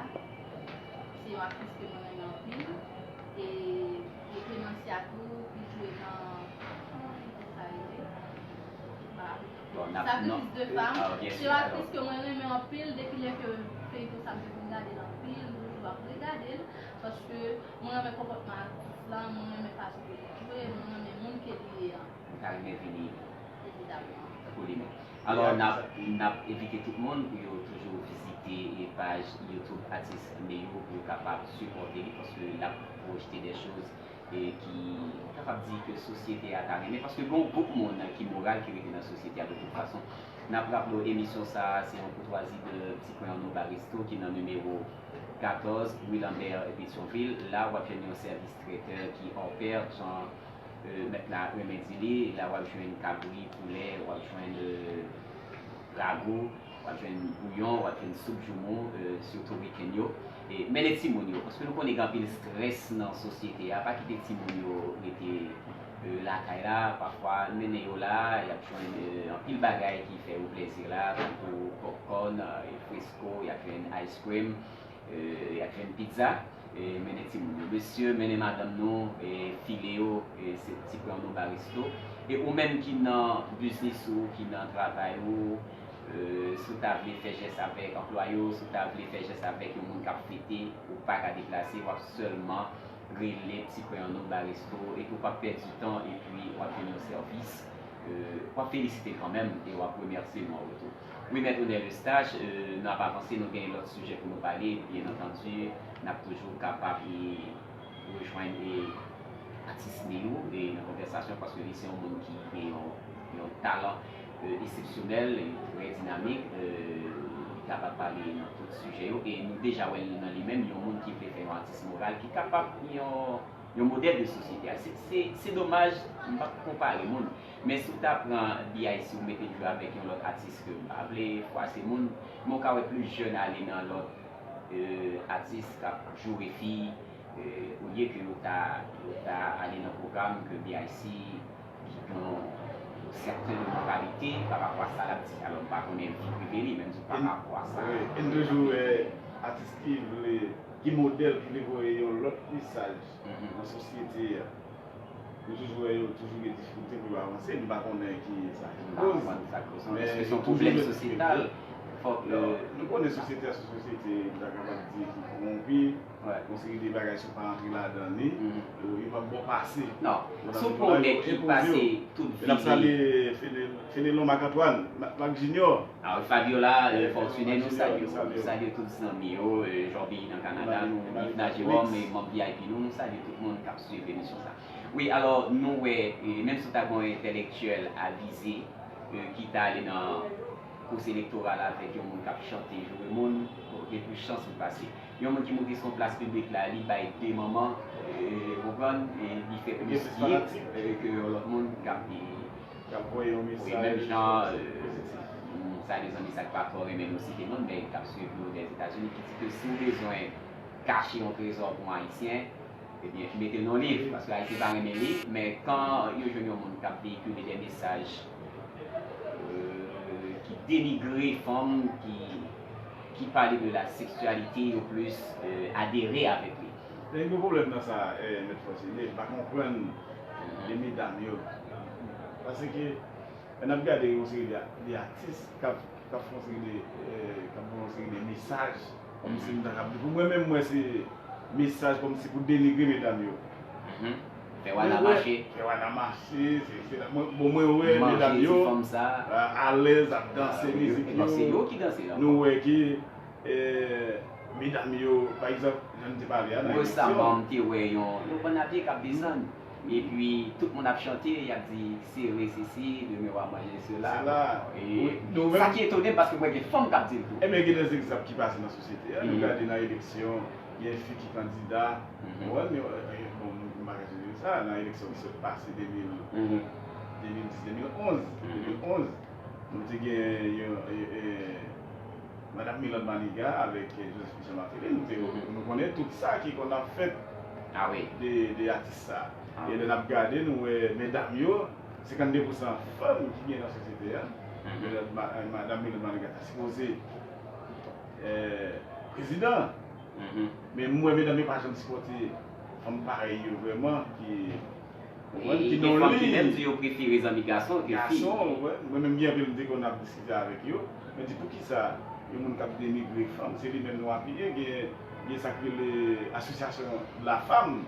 Se yon aktris ke mwen renmen anpil. E, e Clemencia tou, ki jwe nan, kòman fim sa rele? M pa raple. Bon, n ap, Sacrifice non. De Femmes. Ah, byen Se si, yon alò. Aktris ke mwen renmen anpil, depi lè ke feyton sa m te konn gade l anpil, m toujou ap regade l, paske mwen renmen konpòtman aktris lan, mwen renmen fason ke li jwe, mwen renmen moun ke li ye an. Ou ta renmen vini Evidamman. Tankou li menm. Alò, n ap, n ap envite tout moun pou yo toujou vizite paj YouTube Atis Meyou pou yo kapab sipòte li, paske l ap pwojte de choz e ki, ou kapab di ke sosyete a ta renmen, paske gen yon gwoup moun ki moral ki rete nan sosyete a de tout fason. N ap raple w, emisyon sa a, se yon koutwazi de Ti Kwen Anno Baristo ki nan nimewo katòz, Rue Lambert, Petyonvil. La, w ap jwenn yon sèvis trètè ki hors pair, jan euh, mèt la renmen di li. La, w ap jwenn kabri, poulè, w ap jwenn euh, rago, w ap jwenn bouyon, w ap jwenn soup joumou, euh, sitou wikenn yo. E mennen timoun yo, paske nou konnen gen anpil estrès nan sosyete a. Pa kite timoun yo rete euh, lakay la. Pafwa, mennen yo la, y ap jwenn euh, anpil bagay ki fè yo plezi la, tankou popcorn, euh, fresko, y ap jwenn ice cream, euh, y ap jwenn pizza. E mennen timoun yo. Mesye, mennen madanm nou, e file yo, e se Ti Kwen Anno Baristo. E ou menm ki nan biznis ou, ki nan travay ou, euh, si w ta vle fè jès avèk anplwaye w, si w ta vle fè jès avèk yon moun k ap fete, ou pa ka deplase, w ap sèlman rele Ti Kwen Anno Baristo, epi w p ap pèdi tan, epi w ap jwenn yon sèvis. Euh, w ap felisite l kanmenm, e w ap remèsye l an retou. Wi, Mèt Onè Lestache, euh, n ap avanse, nou gen lòt sijè pou nou pale, byen antandi, n ap toujou kapab e, rejwenn e, atis nou yo e, nan konvèsasyon, paske li se yon moun ki gen yon, yon talan, euh, eksepsyonèl, e trè dinamik, euh, li kapab pale nan tout sijè yo, e nou deja wè l nan li menm, yon moun ki vle fè yon atis moral, ki kapab yon yon modèl de sosyete a. Se, se, se domaj, m p ap konpare moun, men si w ta pran B I C, ou mete l jwe avèk yon lòt atis ke m pa vle fwase moun, men w ka wè plis jèn ale nan lòt, euh, atis k ap joure fi, euh, olye ke yo ta, yo ta ale nan pwogram ke B I C ki gen yon sèten de moralite pa rapò a sa l ap di. Alò, m pa konnen vi prive li, men m di pa rapò a sa. Wi, e n toujou wè atis ki vle, ki modèl ki vle voye yon lòt mesaj nan sosyete a. Nou toujou wè yo toujou gen difikilte pou yo avanse, nou pa konnen ki sa ki koz. Men se yon pwoblèm sosyetal. Fòk nou konnen sosyete a se yon sosyete, m ta kapab di, ki kowonpi. Yon seri de bagay, si w pa antre ladan li, yo, yo p ap ba w pase. Non. Si w pran yon nèg ki pase tout vi li. N ap salye Fenelon, Fenelon Marc Antoine, Marc Junior. Ah, Fabiola, euh, Fortuné, nou salye w. Nou salye tout zanmi yo, euh, Jorbi nan Kanada, Livna Jérôme, e manm V I P nou, nou salye tout moun k ap swiv emisyon sa. Wi, alò, nou wè, euh, menm si w ta gen yon entèlektyèl avize, euh, ki ta ale nan kous elektoral avèk yon moun k ap chante, joure moun, gen plis chans pou l pase. Yon moun ki moute sou plas piblik la, li bay de manman, euh, konprann, e li fè plis byen, euh, ke yon lòt moun k ap, euh, k ap voye yon mesaj pozitif. Wi, menm jan, euh, m salye zanmi sa k pa twò renmen nou site non l, men k ap swiv nou Dèzetazini, ki di ke si w bezwen kache yon trezò pou yon Ayisyen, ebyen, mete l nan liv, paske Ayisyen pa renmen liv, men kan yo jwenn yon moun k ap veyikile de mesaj, euh, ki denigre fanm, ki, ki pale de la seksyalite, yo plis, euh, adere avèk li. Gen yon pwoblèm nan sa, eh, Mèt Fòsine, m pa konprann de medam yo. Paske, lè n ap gade yon seri de, de atis k ap, k ap fè yon seri de, eh, k ap voye yon seri de mesaj, kòmsi m ta kab di, pou mwen menm, mwen se mesaj kòmsi pou denigre medam yo. Fè wana mache. Fè wana mache, se, se, mwen, bon, mwen wè medam yo alèz ap danse mizik yo. Nou wè ke, eh, medam yo, pa egzanp, jan n te pale a nan eleksyon. Resaman, m te wè yon, yon bann a pye k ap desann. Epi, tout moun ap chante, y ap di, sere sesi, demen w a manje sela. E sa ki etone m, paske m wè gen fanm k ap di l tou. Ebyen, gen de egzanp ki pase nan sosyete a. Nou gade nan eleksyon, gen fi ki kandida. Bon, m pa ka di sa, nan eleksyon ki sot pase de mil, de mil dis, de mil onz, de mil onz, nou te gen yon, eh, eh, Madanm Mirlande Manigat avèk, eh, Joseph Michel Martelly, nou te, nou konnen tout sa ki konn ap fèt de, de atis sa. E lè n ap gade, nou wè medam yo, senkannde pousan fanm ki gen nan sosyete a. Mirlande Ma-, eh, Madanm Mirlande Manigat ta sipoze, eh, prezidan. Men m wè medam yo pa janm sipòte fanm parèy yo vrèman, ki, ki gen fanm ki menm di yo prefere zanmi gason ke fi. Gason, wi. Mwen menm gen anpil m te konn ap diskite avèk yo. Mwen di, poukisa yon moun k ap denigre fanm, se li menm nou apiye, gen, gen sa k rele Association de la Femme.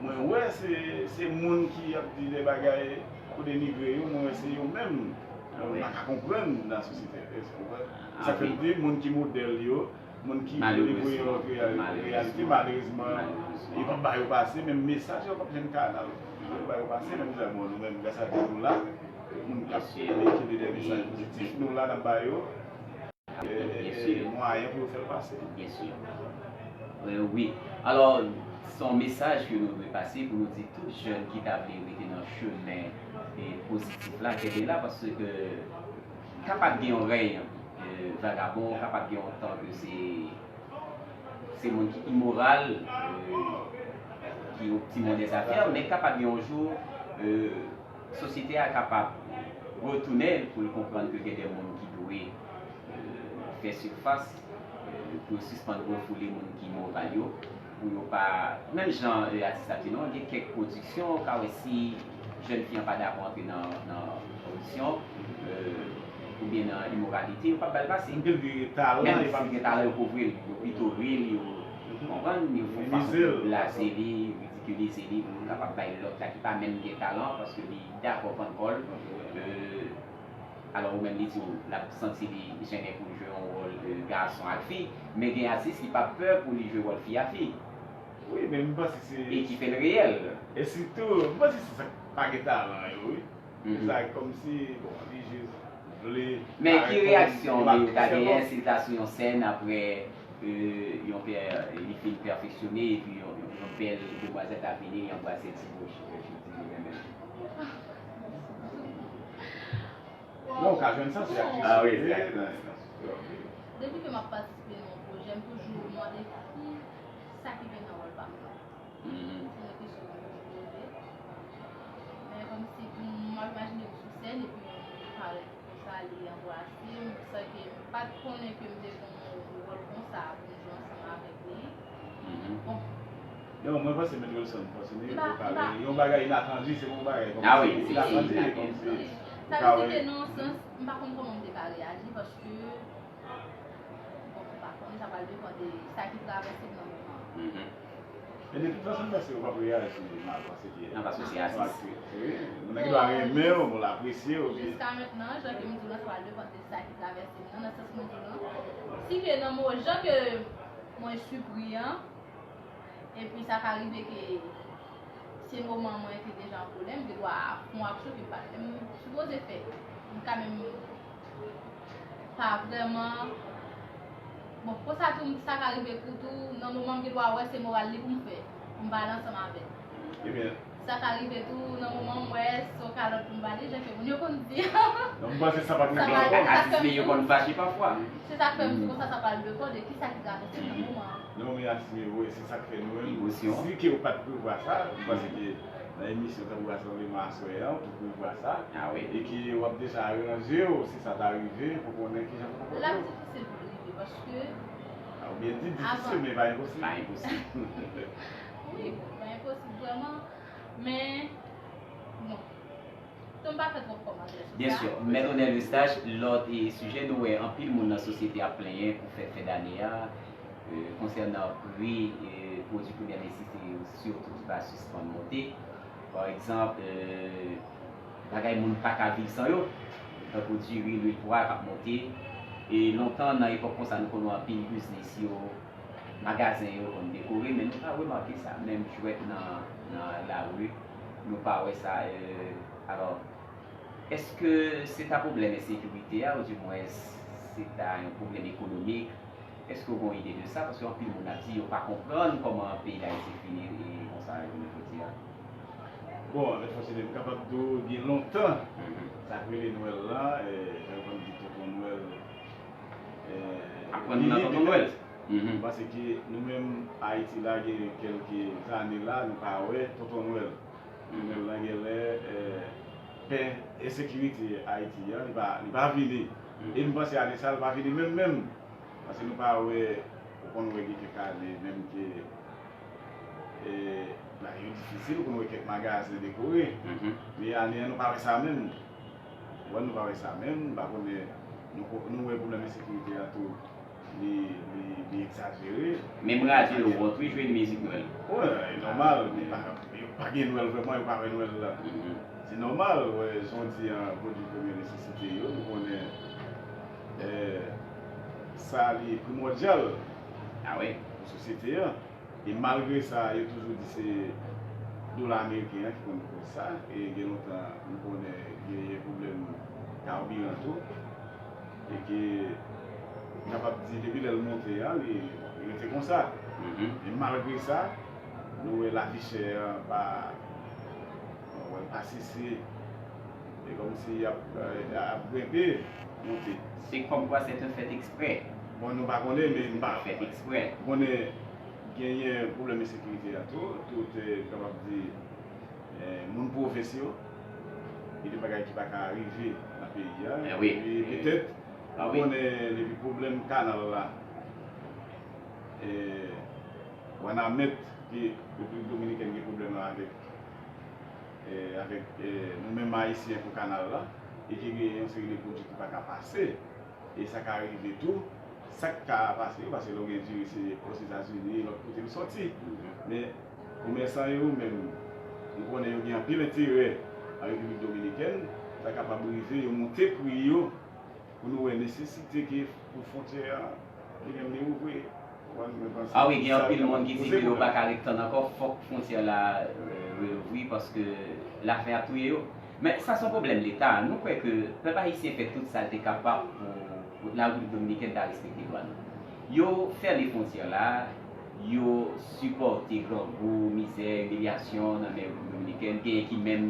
Mwen wè se, se moun ki ap di de bagay pou denigre yo, mwen wè se yo menm. Mwen pa ka konprann nan sosyete, w konprann? E sa k fè m di, moun ki modèl yo, moun ki vle voye yon lòt reyalite, malerezman, yo p ap ba yo pase, menm mesaj yo p ap jwenn kanal pou yo ba yo pase, menm jan, bon, nou menm, gras a Dye, nou la, moun k ap veyikile de mesaj pozitif, nou la, n ap ba yo, eh, mwayen pou yo fè l pase. Byen si. Eh, wi. Alò, se yon mesaj ke nou dwe pase pou nou di tout jèn ki ta vle rete nan chemen, eh, pozitif la, kenbe la, paske kapab gen yon rèy, eh, vagabon, kapab gen yon tan ke se, se moun ki imoral, eh, ki optimon dèzafè, men kapab gen yon jou, eh, sosyete a kapab retounen pou l konprann ke gen de moun ki dwe, eh, fè sifas, eh, pou yo sispann refoule moun ki moral yo, pou yo pa, menm jan, eh, atis la te non, gen kèk pwodiksyon, ou ka wè si jèn fi an pa dakò antre nan, nan pwodiksyon, eh, oubyen nan imoralite, yo p ap ba l pase. Menm si l gen talan, yo kouvri l, yo pito ri l, yo, konprann, yo fè yon fason pou blaze li, ridikilize li, pou yo kapab bay lòt la ki pa menm gen talan, paske li dakò vann kò l, eh, Alò, ou menm li di w, l ap santi li jennen pou l jwe yon wòl, e, gason ak fi, men gen atis ki p ap pè pou li jwe wòl fi ak fi. Wi, men m panse se. E ki fè l reyèl. E sitou, m panse se sa k pa gen talan yo, wi. Se sa, kòmsi, bon, li jis vle. Men ki reyaksyon li ta genyen si l ta sou yon sèn apre yon pè, li fin pèfeksyone epi yon, yon bèl demwazèl ta vini, li anbrase l sou bouch, epi di li renmen l? Non, ou ka jwenn sa, se aktris. Ah wi, se aktris. Depi ke m ap patisipe nan yon pwojè, m toujou mande ki sa ki gen nan wòl pa m nan. Se yon kesyon ke m toujou poze. Men kòmsi m ap imajine m sou sèn epi yon moun parèt konsa, li anbrase m, san ke m pa t konnen ke m te gen yon wòl konsa pou m jwe ansanm avèk li. Bon. Non, mwen panse Mèt Wilson, panse li pale yon bagay inatandi, se yon bagay kòmsi Ah wi, se inatandi, inatandi. Kòmsi Sa vle di ke nan yon sans, m pa konn kòman m te ka reyaji paske, bon, m pa konnen, sa pral depann de sa ki travèse m nan moman an. Mhm. E de tout fason, m panse yo p ap reyaji mal, paske Non, paske se atis. Wi, moun nan gen dwa renmen w, bon, l apresye w, epi Jiska mentnan, jan ke m di w lan, sa pral depann de sa ki travèse m nan, nan sans mwen di w lan. Si ke nan mo, jan ke mwen sipri an, epi sa ka rive ke se moman mwen te deja an kolè, m gen dwa fè yon aksyon ke m pa t menm sipoze fè. M ka menm pa vrèman. Bon, konsa tou, sa ka rive tou, tou, nan moman m gen dwa wè se moral li pou m fè, pou m pale ansanm avè l. Ebyen, Sa ka rive tou, nan moman m wè se yon kalòt pou m pale, jan ke moun yo konn di. Non, m panse sa pa t Sa rive pa- ankò. Atis li yo konn fache pafwa. Se sa k fè m di konsa sa pral depann de kisa ki travèse m nan moman an. Non, men atis li yo, se sa k fè nou menm. Emosyon. Si ke ou pa t prevwa sa, m panse ke nan emisyon tankou rasanbleman aswè an, ou te prevwa sa. Ah wi. E ke w ap deja aranje w, si sa ta rive, pou konnen kijan pou L ap konpòte w. Difisil pou l rive, paske Ah, oubyen di Avan. difisil, men pa enposib. Pa enposib. Wi, pa enposib vrèman, men bon. Tou m pa fè twòp kòmantè sou sa. Byen si. Mèt Onèl Eustache, lòt e sijè, nou wè anpil moun nan sosyete ap plenyen pou fèt fen dane a, e, konsènan pri, e, pwodui premyè nesesite yo, sitou ki pa sispann monte. Pa egzanp, e, bagay moun pa ka viv san yo, tankou diri, lwil pwa k ap monte. E lontan, nan epòk konsa, nou konn wè anpil biznis yo, magazen yo konn dekore, men nou pa remake sa, menm jwèt nan, nan lari, nou pa wè sa. E, alò, èske se ta pwoblèm ensekirite a, oudimwens se ta yon pwoblèm ekonomik? Èske w gen yon ide de sa? Paske anpil moun ap di yo pa konprann kòman peyi Dayiti fini e konsa jounen jodi a. Bon, lè fòsine, m kapab di w gen lontan, Mhm. sa k rele Nwèl la, e, jan yo konn di Tonton Nwèl, e, Aprann nou nan Tonton Nwèl. Mhm. Paske nou menm Ayiti la, gen kèlke zane la, nou pa wè Tonton Nwèl. Tonton Nwèl la genlè, e, pè ensekirite Ayiti a, li pa, li pa vini. E m panse ane sa, li pa vini menm menm. Paske nou pa wè, ou konn wè gen kèk ane menm ke, e, bagay yo difisil, ou konn wè kèk magazen dekore. Mhm. Men ane an, nou pa wè sa menm. Ou wè, nou pa wè sa menm, m pa konnen, nou, nou wè pwoblèm ensekirite a tou, li, li, li egzajere. Menm radyo yo wont wi jwe mizik Nwèl. Wi, e nòmal, men pa, yo pa gen Nwèl vrèman, yo pa wè Nwèl la. Mhm. Se nòmal, wè, jan w di an, pwodui premyè nesesite yo, nou konnen, e, sa li primòdyal Ah wi. pou sosyete an. E malgre sa, yo toujou di se dola ameriken an ki konn koz sa. E gen lontan, nou konnen genyen pwoblèm kabiran tou. E ke, m kapab di, depi lè l monte an, li, li rete konsa. Mhm. E malgre sa, nou wè lavi chè an pa, nou wè l pa sese. E kòmsi y ap, e, ap grenpe, monte. Se kòmkwa se te fèt eksprè. Bon, nou pa konnen, men m pa Fèt eksprè. Konnen genyen pwoblèm ensekirite a tou, tout, e, kapab di, e, moun pwovens yo, gen de bagay ki pa ka rive nan peyi a. Eh wi. E petèt, Ah ou wi. konnen depi pwoblèm kanal la, e, Wanament, ke Repiblik Dominikèn gen pwoblèm lan avèk, e, avèk, e, nou menm Ayisyen pou kanal la, e ke gen yon seri de pwodui ki pa ka pase. E sa ka rive tou, sa k ka pase yo, paske lè w gen diri se Ozetazini, lòt kote l sòti. Men komèsan yo menm, nou konnen yo gen anpil enterè an Repiblik Dominikèn, ta kapab rive yo monte pri yo pou nou wè nesesite ke pou fwontyè a li menm li ouvri. Ah wi, gen anpil moun ki di ke yo pa ka ret tann ankò, fòk fwontyè la relouvri paske lafen ap touye yo. Men sa se yon pwoblèm Leta. Nou kwè ke pèp ayisyen fè tout sa l te kapab pou Larepiblik Dominikèn ta respekte dwa nou. Yo fèmen fwontyè la, yo sipòte grangou, mizè, imilyasyon nan men Repiblik Dominikèn, genyen ki menm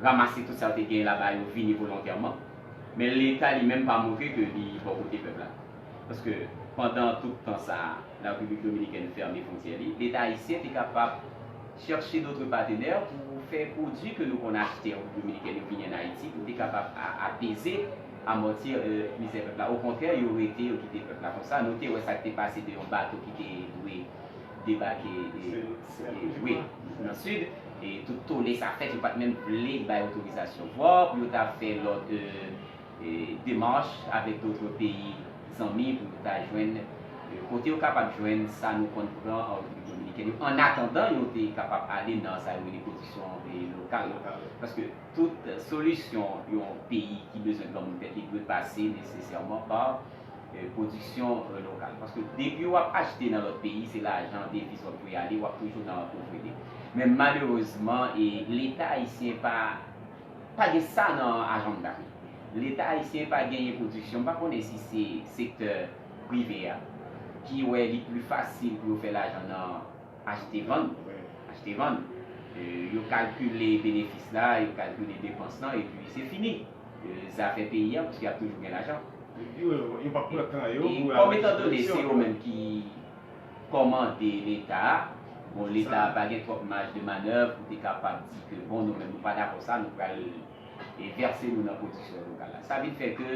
ranmase tout sa yo te genyen la ba yo vini volontèman. Men Leta li menm pa montre ke li bò kote pèp la. Paske pandan tout tan sa a, Larepiblik Dominikèn fèmen fwontyè li, Leta ayisyen te kapab chèche dotre patenè pou fè pwodui ke nou konn achte an Repiblik Dominikèn yo vini ann Ayiti pou te kapab apeze, amòti mizè pèp la. Okontrè, yo rete, yo kite pèp la konsa. Nou te wè sa k te pase de yon bato ki te dwe debake wi, nan sid, e tout tole sa fèt, yo pa t menm vle bay otorizasyon vwa pou yo ta fè lòt demach avèk dotre peyi zanmi pou yo ta jwenn kote yo kapab jwenn sa nou konn pran an Repiblik Dominikèn yo, annatandan yo te kapab ale nan sa yo rele pwodiksyon lokal. Paske tout solisyon yon peyi ki bezwen granmoun tèt li dwe pase nesesèman pa pwodiksyon lokal. Paske depi w ap achte nan lòt peyi, se lajan, deviz w ap voye ale, w ap toujou nan povrete. Men malerezman, Leta ayisyen pa pa gen sa nan ajanda li. Leta ayisyen pa genyen pwodiksyon. M pa konnen si se sektè prive a ki wè li pli fasil pou yo fè lajan nan achte vann. Achte vann. Yo kalkile benefis la, yo kalkile depans lan, epi se fini. Zafè peyi a, paske y ap toujou gen lajan. Yo p ap pran tan yo pou. Kòm etandone se yo menm ki kòmande Leta a, bon, Leta a pa gen twòp maj de manèv pou te kapab di ke, bon, nou menm nou pa dakò sa, nou pral vèse nou nan pwodiksyon lokal la. Sa vin fè ke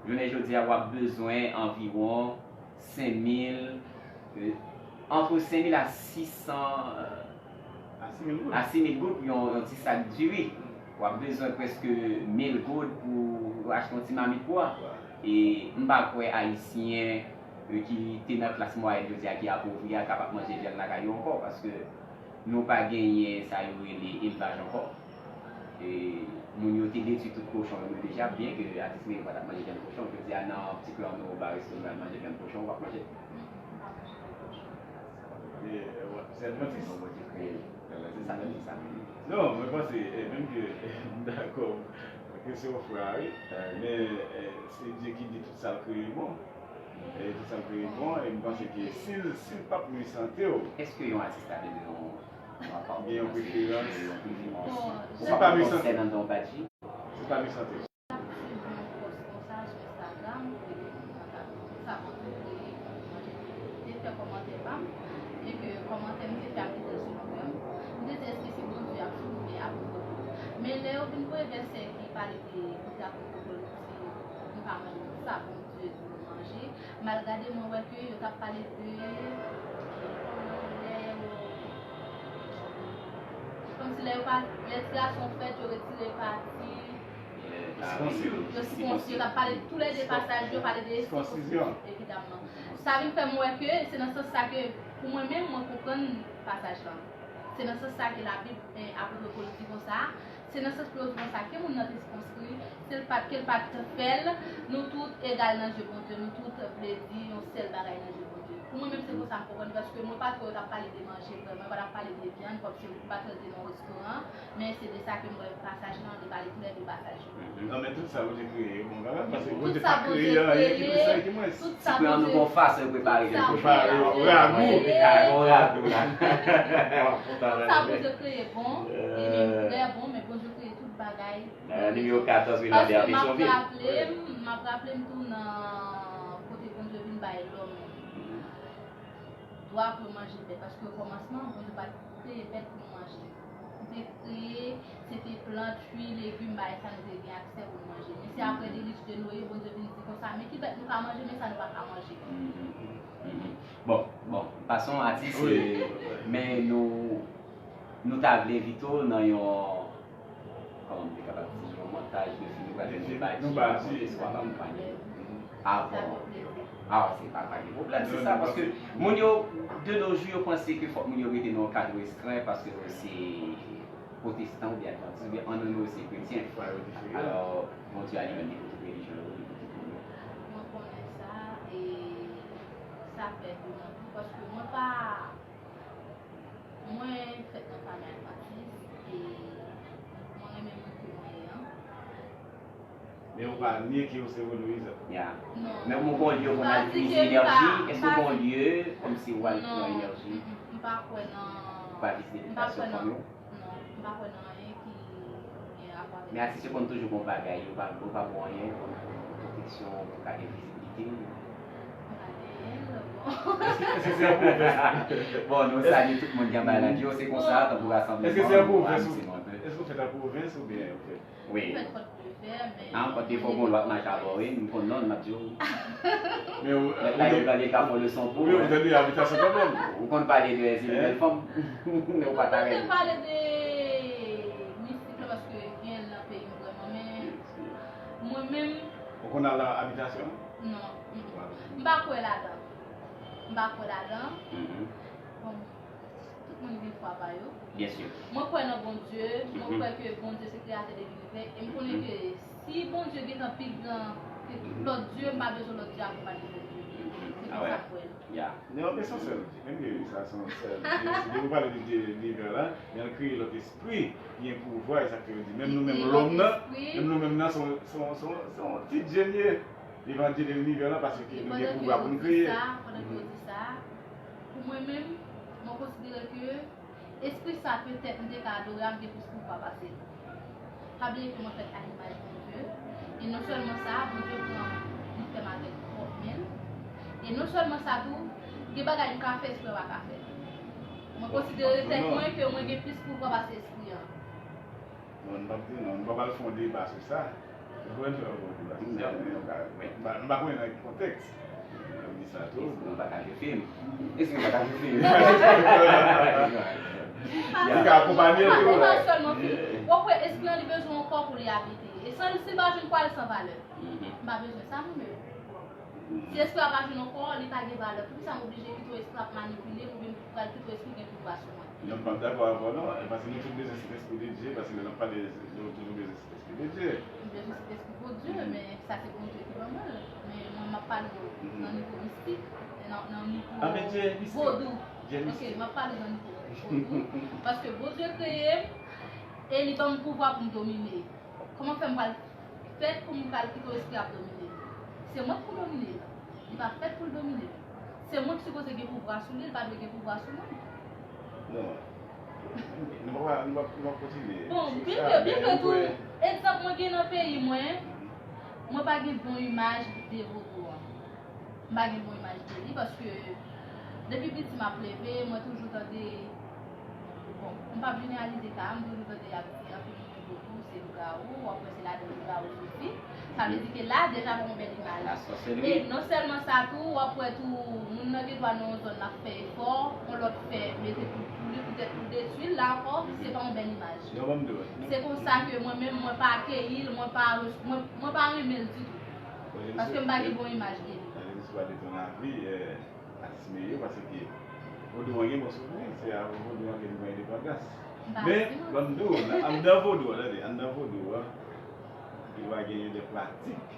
jounen jodi a w ap bezwen anviwon senk mil, antre senk mil a sis san a sis mil goud pou yon ti sak diri. W ap bezwen prèske mil goud pou achte yon ti mamit bwa. E m pa kwè Ayisyen ki te nan klas mwayèn jodi a ki apovri a kapab manje vyann lakay yo ankò, paske nou pa genyen sa yo rele elvaj ankò. Moun yo te detwi tout kochon yo deja, byen ke Atis Reyè pa t ap manje vyann kochon, jodi a nan Ti Kè an Oba Resto nou al manje vyann kochon, w ap manje. Se advantis. Non, Bondye kreye. Se sa menm, se sa menm. Non, mwen panse menm ke m dakò ke se yon frè, wi. Men se Dye ki di tout sa l kreye bon. E tout sa l kreye bon, e m panse ke si l, si l p ap mechanste w. Èske yon atis ta vle gen yon, gen yon preferans? Si l pa mechanste, si l pa mechanste. T ap swiv yon pòs konsa sou Instagram kote ke moun nan t ap di sa Bondye kreye pou manje. M te fè kòmantè pa m, byen ke kòmantè m te fè a te trè siprann m. M te di èske se Bondye y ap swiv oubyen apot Pòl? Men lè yo vin voye vèsè ki pale de kote apot Pòl di nou pa manje tout sa Bondye di nou manje, m al gade mwen wè ke yo t ap pale de lè yo kòmsi lè yo pa lè ti gason fèt yo retire pati Yo sikonsi, yo t ap pale toulède pasaj yo pale de sikonsi, evidamman. Sa vin fè m wè ke se nan sans sa ke pou mwen menm mwen konprann pasaj lan. Se nan sans sa ke Labib, apot Pòl di konsa, se nan sans pou yo di konsa ke moun nan te sikonsi, se l pa t, ke l pa t fè l, nou tout egal nan zye Bondye, nou tout vle di yon sèl bagay nan zye Bondye. Pou mwen menm se konsa m konprann li paske mwen pa t wè yo t ap pale de manje vrèman, yo pa t ap pale de vyann kòmsi m pa t wè l te nan yon restoran. Men se de sa ke m wè pasaj lan, li pale toulède pasaj yo. Non, men tout sa Bondye kreye yo bon kanmenm, paske Bondye pa kreye anyen ki plis anyen ki mwens. Ti kwen an nou gon fason yo prepare kèk kochon la. Ragou. Ragou la. Tout sa Bondye kreye bon, e menm trè bon, men Bondye kreye tout bagay. Nimewo katòz wi nan Bèpesonvil. Paske m ap raple m, m ap raple m tou nan kote Bondye vin bay lòm dwa pou yo manje bèt, paske okòmansman Bondye pa t kreye bèt pou nou manje. Li te kreye, se te plant, fwi, legim, bagay sa nou te gen aksè pou nou manje. Men se apre delij de Noye, Bondye vin di konsa, men ki bèt nou ka manje, men sa nou pa ka manje. Bon, bon, pason atis, men nou, nou ta vle envite w nan yon, kòman m te kapab di, yon montaj de fim nou pral jwenn nou bati, nou bati, swa pa konpanye. Avan. Ah, se pa, pa gen pwoblèm, se sa, paske moun yo, de nos jours, yo panse ke fòk moun yo rete nan yon kad restren, paske se pwotestan oubyen advantis, oubyen ann nou se kretyen. Alò, Bondye a li menm li pou tout relijyon yo, li pou tout moun yo. Mwen konnen sa, e sa fè dou nan tou, paske mwen pa, mwen fèt nan fanmi advantis, e mwen renmen moun ke mwen ye an. Men ou pa nye ke ou se vodouizan. Ya. Non. Men ou gon lye ou konn al M pa di itilize ke m pa- enèji, m èske pa ou gon di- lye kòmsi ou al Non. pran enèji? Mm, mm, m pa kwè nan. Ou pa vizite M pa kwè meditasyyon nan. fanmi w? Non, m pa kwè nan anyen ki gen rapò avèk. Men atis yo konn toujou gon bagay, yo pa, yo pa bon anyen, pwoteksyon, pou ka gen vizibilite. M pa genyen l, bon. Èske se an pwovens? Bon, nou salye tout moun ki anba radyo, se konsa, tankou rasanbleman. Èske se an nou pwovens avize ou nou anpil. Èske ou fèt an pwovens oubyen ou fèt? Wi. Fèt Fòt Prefè, men. An, Fòt Defò gon lwa k mache avè w, wi, m konn non, m ap di w. Men ou Mèt la yo gade ka fè leson pou Ou ou. tande abitasyon kanmenm. Ou konn pale de zile bèl fanm, men ou pa ta Mwen renmen. pale de mistik la paske gen nan peyi m vrèman, men mwen menm Ou konn al nan abitasyon? Non. Mm. M pa kwè ladan. M pa kwè ladan. Mhm. Bon, tout moun gen fwa pa yo. Byen si. Mwen kwè nan Bondye. Mwen Mhm. kwè ke Bondye se kreyatè de linivè. E m konnen ke si Bondye gentan pi gran ke tout lòt dye, m pa bezwen lòt dye akonpanye Bondye. Se Ah konsa ouais. m kwè l. Ya. Non, men se yon sèl Dye. Menm ke sa se yon sèl Dye. Si Dye ou pale de Dye linivè la, men l kreye lòt espri ki gen pouvwa, e sa k fè yo di, menm nou menm lòm nan, menm nou menm nan, se yon, se yon, se yon, se yon ti dye n ye. Devan Dye de linivè la, paske nou gen pouvwa pou n kreye. Pandan ke yo di sa, pou mwen menm, mwen konsidere ke espri sa petèt m te ka adore ap gen plis pouvwa pase l. Pa bliye ke mwen fèt a limaj Bondye. E non sèlman sa, Bondye pran li fè m avèk pwòp men l. E non sèlman sa tou, gen bagay m ka fè espri an pa ka fè. Mwen konsidere tèt mwen ke mwen gen plis pouvwa pase espri an. Non, nou p ap di non, nou p ap al fè yon deba sou sa. Nou konn fè yon bon deba sou sa, men nou ka, nou pa, nou pa konnen nan ki kontèks. Nou di sa tou. Espri an pa ka jwe fim. Espri an pa ka jwe fim. Li ka akonpanye l tou. Ou pa sèlman fim. W ap wè espri an li bezwen yon kò pou li abite. E san li, si l pa jwenn kò, l san valè. M pa bezwen sa mwen menm. Si espri a pa jwenn yon kò, li pa gen valè. Poukisa m oblije kite yon espri ap manipile m oubyen m pral kite yon espri gen pouvwa sou mwen? Non, m p ap dakò avè w non, paske nou tout bezwen Sentespri de Dye, paske lè n ap pale, nou toujou bezwen Sentespri de Dye. M bezwen Sentespri Bondye, men sa se Bondye ki ban mwen l. Men mwen m ap pale nan nivo mistik, nan, nan nivo Ah, men Dye mistik. Vodou. Dye Ok, mistik. M ap pale nan nivo vodou. Paske Bondye kreye m e li ban m pouvwa pou m domine. Kòman fè m pral fèt pou m pral kite yon espri ap domine m? Se mwen k pou domine l. Li pa fèt pou l domine m. Se mwen ki sipoze gen pouvwa sou li, li pa dwe gen pouvwa sou mwen. Non. Nou pa, nou pa, nou pa kontinye. Bon, byen ke, byen ke tou, egzanp mwen gen nan peyi mwen, mwen pa gen bon imaj de vodou an. M pa gen bon imaj de li paske depi piti m ap leve, mwen toujou tande, bon, m p ap jeneralize ka, m toujou tande y ap di anpil moun vodou se lougawou, w ap wè se ladan lougawou soti. Sa vle di ke la deja pa yon bèl imaj. E non sèlman sa tou, w ap wè tou moun nan gen dwa nan yon zòn l ap fè efò, yon lòt fè mete poud pou li poutèt pou detwi l, la ankò se pa yon bèl imaj. Se konsa ke mwen menm mwen pa akeyi l, mwen pa, mwen, mwen pa renmen l ditou. Paske m pa gen bon imaj de li. Dans l'histoire de ton avi, atis Meyè, paske vodou an gen bon souvni, se avè vodou an ke nou pran endepandans. Men, ban m di w, anndan vodou an, tande, anndan vodou an, li va genyen de pratik,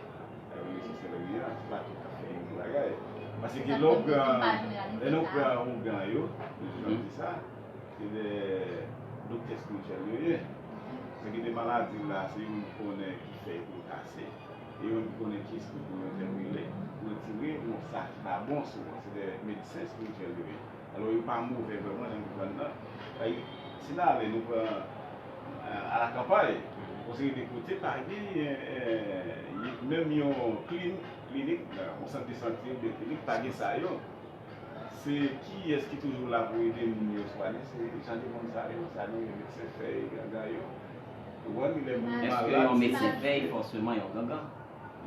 avè sòsèlri an, se pa tout k ap fè yon bagay. Paske lè w pran, lè nou pran ougan yo, nou toujou ap di sa, se de doktè espirityèl yo ye. Se gen de maladi la, se yo menm ki konnen ki fèy pou yo kase. E yo menm ki konnen ki espri pou yo entèpele, pou retire bon sa ki pa bon sou ou. Se de medsen espirityèl yo ye. Alò, yo pa move vrèman, jan nou konprann nan. Paske, si n ale, nou pran, euh, alakanpay, yon seri de kote, pa gen, euh, menm yon klin-, klinik, yon sant de sante oubyen klinik, pa gen sa yo. Se kiyès ki toujou la pou ede moun yo swanye? Se jan de moun sa yo, sa nou rele medsen fèy, gangan yo. Ou konprann, lè moun malad. Èske yon medsen fèy fòseman yon gangan?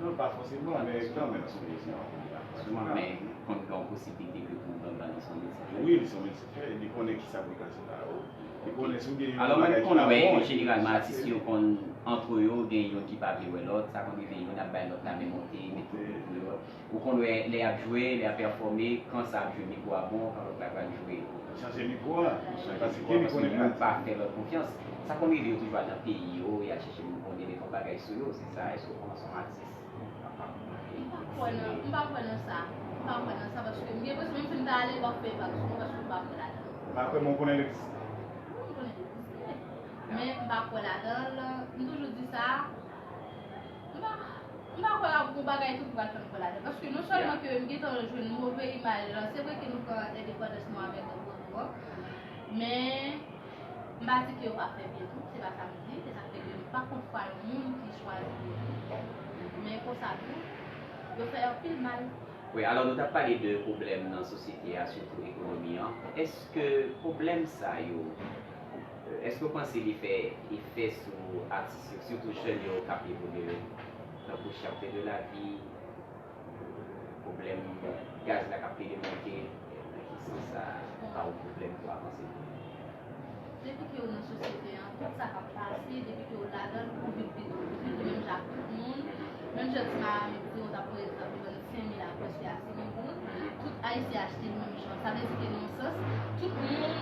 Non, pa fòseman, men kanmenm, se yon mezi an. Souvan, men konn gen yon posiblite ke pou w pran balan sou yon mezi. Wi, li se yon mezi fè, li konnen ki sa pou l ka se la yo. Li konnen si w gen yon Alò, mwen konn wè ke jeneralman atis yo konn antre yo, gen youn ki pa vle wè lòt, sa konn rive youn ap bay lòt la men monte, mete yo deyò. Ou konn wè lè y ap jwe, lè y ap pèfòme, kan sa ap jwe mikwo a bon, kan lòt la pral jwe. Chanje mikwo a, paske li konnen pa. Pa fè lòt konfyans. Sa konn rive yo toujou al nan peyi yo, y al chèche moun konnen, met yon bagay sou yo, se sa, èske w panse yon atis M pa kwè nan, m pa kwè nan sa. M pa kwè nan sa paske m gen enpresyon menm si m ta ale, m p ap fè vag sou mwen paske m pa kwè ladan l. M pa kwè men w konnen l egziste. Wi, m konnen l egziste. Men m pa kwè ladan l. M toujou di sa. M pa, m pa kwè ap gon bagay tou ki pral fè m kwè ladan l. Paske non sèlman ke m gentan jwenn move imaj, se vre ke nou pran endepandans nou avèk Bodo an, men M pa di ke yo pa fè byen tou, se pa sa m di, se sa k fè ke m pa konn fwa yon moun ki chwazi byen tou. Men konsa tou, yo fè anpil mal. Wi, alò nou t ap pale de pwoblèm nan sosyete a, sitou ekonomi an. Èske pwoblèm sa yo, èske w panse li fè efè sou atis yo, sitou jèn yo k ap evolye, tankou chapte de lavi, pwoblèm gaz la k ap pede monte, nan ki sans sa pa yon pwoblèm pou avanse? Depi ke w nan sosyete an, tout sa k ap pase, depi ke w ladan l, ou vin pi tou. Ou vin tou menm jan ak tout moun. Menm jan ti marmit ti yo t ap pran egzanp, li vann senk mil a prèske a sis mil goud. Tout Ayisyen achte l menm jan. Sa vle di ke nan yon sans, tout moun,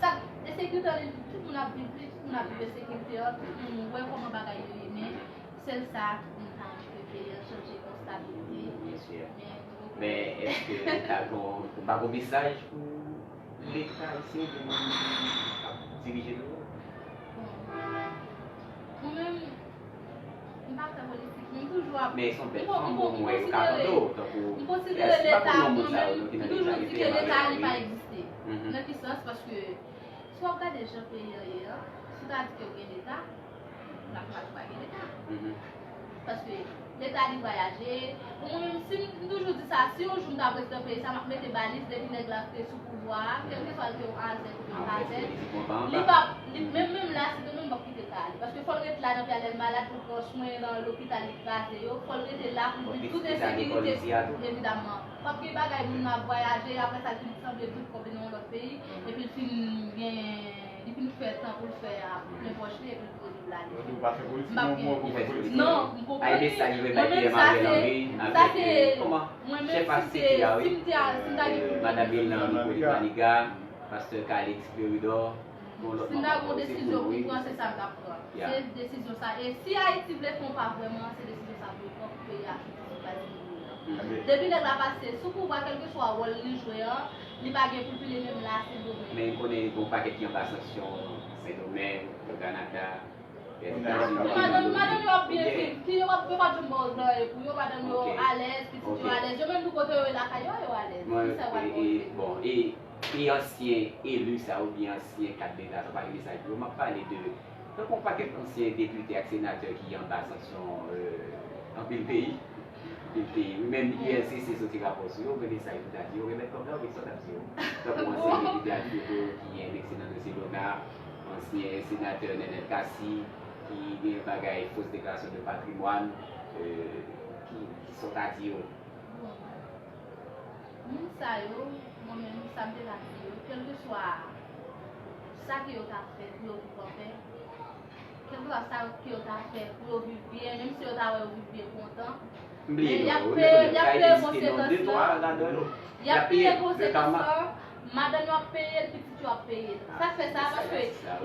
sa, ensekirite an li, tout moun ap viv li, tout moun ap viv ensekirite an, tout moun wè kòman bagay yo ye, men Sèl sa, m ta renmen ke peyi an chanje konstabilite. Byen si. Men èske ta gon, ou pa gon mesaj pou Leta ayisyen oubyen moun k ap dirije nou yo? Bon. Mwen menm, m pa fè politik, men m toujou ap. Men se yon bèl fanm, bon, mwen yo ka tande w, tankou. M konsidere Leta, mwen menm, m toujou di ke Leta li pa egziste. Nan ki sans? Paske, si w ap gade jan peyi an ye an, si w ta di ke w gen Leta, Lakou a tou pa gen leta. Paske leta li vwayaje. Bon, mwen menm, si m toujou di sa, si yon jou m ta prezidan peyi sa, m ap mete baliz depi nèg la te sou pouvwa a, kèlkeswa l te yon azèk oubyen yon pazèk, li p ap, li, menm, menm la, si demen m p ap kite l pa ale. Paske fò l ret la nan pyè lè l malad pou l pran swen nan lopital li kraze yo, fò l rete la pou l viv tout ensekirite, evidaman. P ap gen bagay moun nan ap vwayaje, apre sa l vin sanble bout kòb li nan yon lòt peyi, epi l fin gen, li fin fè tan pou l fè a plen pòch li, epi l poze pou l ale. M p ap gen. Non, m konprann li. Mwen menm sa se, sa se, mwen menm si se, si m te, si m ta gen pou m pran desizyon. Pastè Calix Fleuridor. Si m ta gen yon desizyon pou m pran, se sa m t ap pran. Se desizyon sa. E si Ayiti vle fè yon pa vrèman, se desizyon sa pou yo pran pou peyi a fouti sou kay sou moun yo. Depi nèg la pase sou pouvwa, kèlkeswa wòl li jwe an, li pa gen pou l pile menm la Sendomeng. Men n konnen gen yon pakèt ki anba sanksyon, Sendomeng, Granada, Etazini. Madanm, madanm yo ap byen viv. Ki yo p ap, yo p ap janm ba w zanyen pou yo, madanm yo alèz, pitit yo alèz. Yo menm tou kote yo ye lakay yo, yo alèz. Ki sa w pral manje? E ansyen eli sa oubyen ansyen kad leta sa pa gen mesaj pou yo. M ap pale de, tankou yon pakèt ansyen depite ak senatè ki anba sanksyon anpil peyi. Anpil peyi. Wi, menm U L C C soti rapò sou yo, gen mesaj pou ta di yo, remèt kòb la, ou gen sa w t ap di yo. Tankou ansyen depite ak foto ki endekse nan dosye Lona, ansyen senatè Nenel Cassy, ki gen bagay fos deklarasyon de patrimwàn, ki, ki sa w ta di yo. Moun sa yo, mwen menm, sa m te ka di yo, kèlkeswa sa ke yo ta fè pou yo viv anpè, kèlkeswa sa ke yo ta fè pou yo viv byen, menm si yo ta wè yo viv byen kontan, men y ap peye, y ap peye konsekans lan. Y ap peye konsekans lan, madanm yo ap peye l, pitit yo ap peye l. Sa k fè sa, paske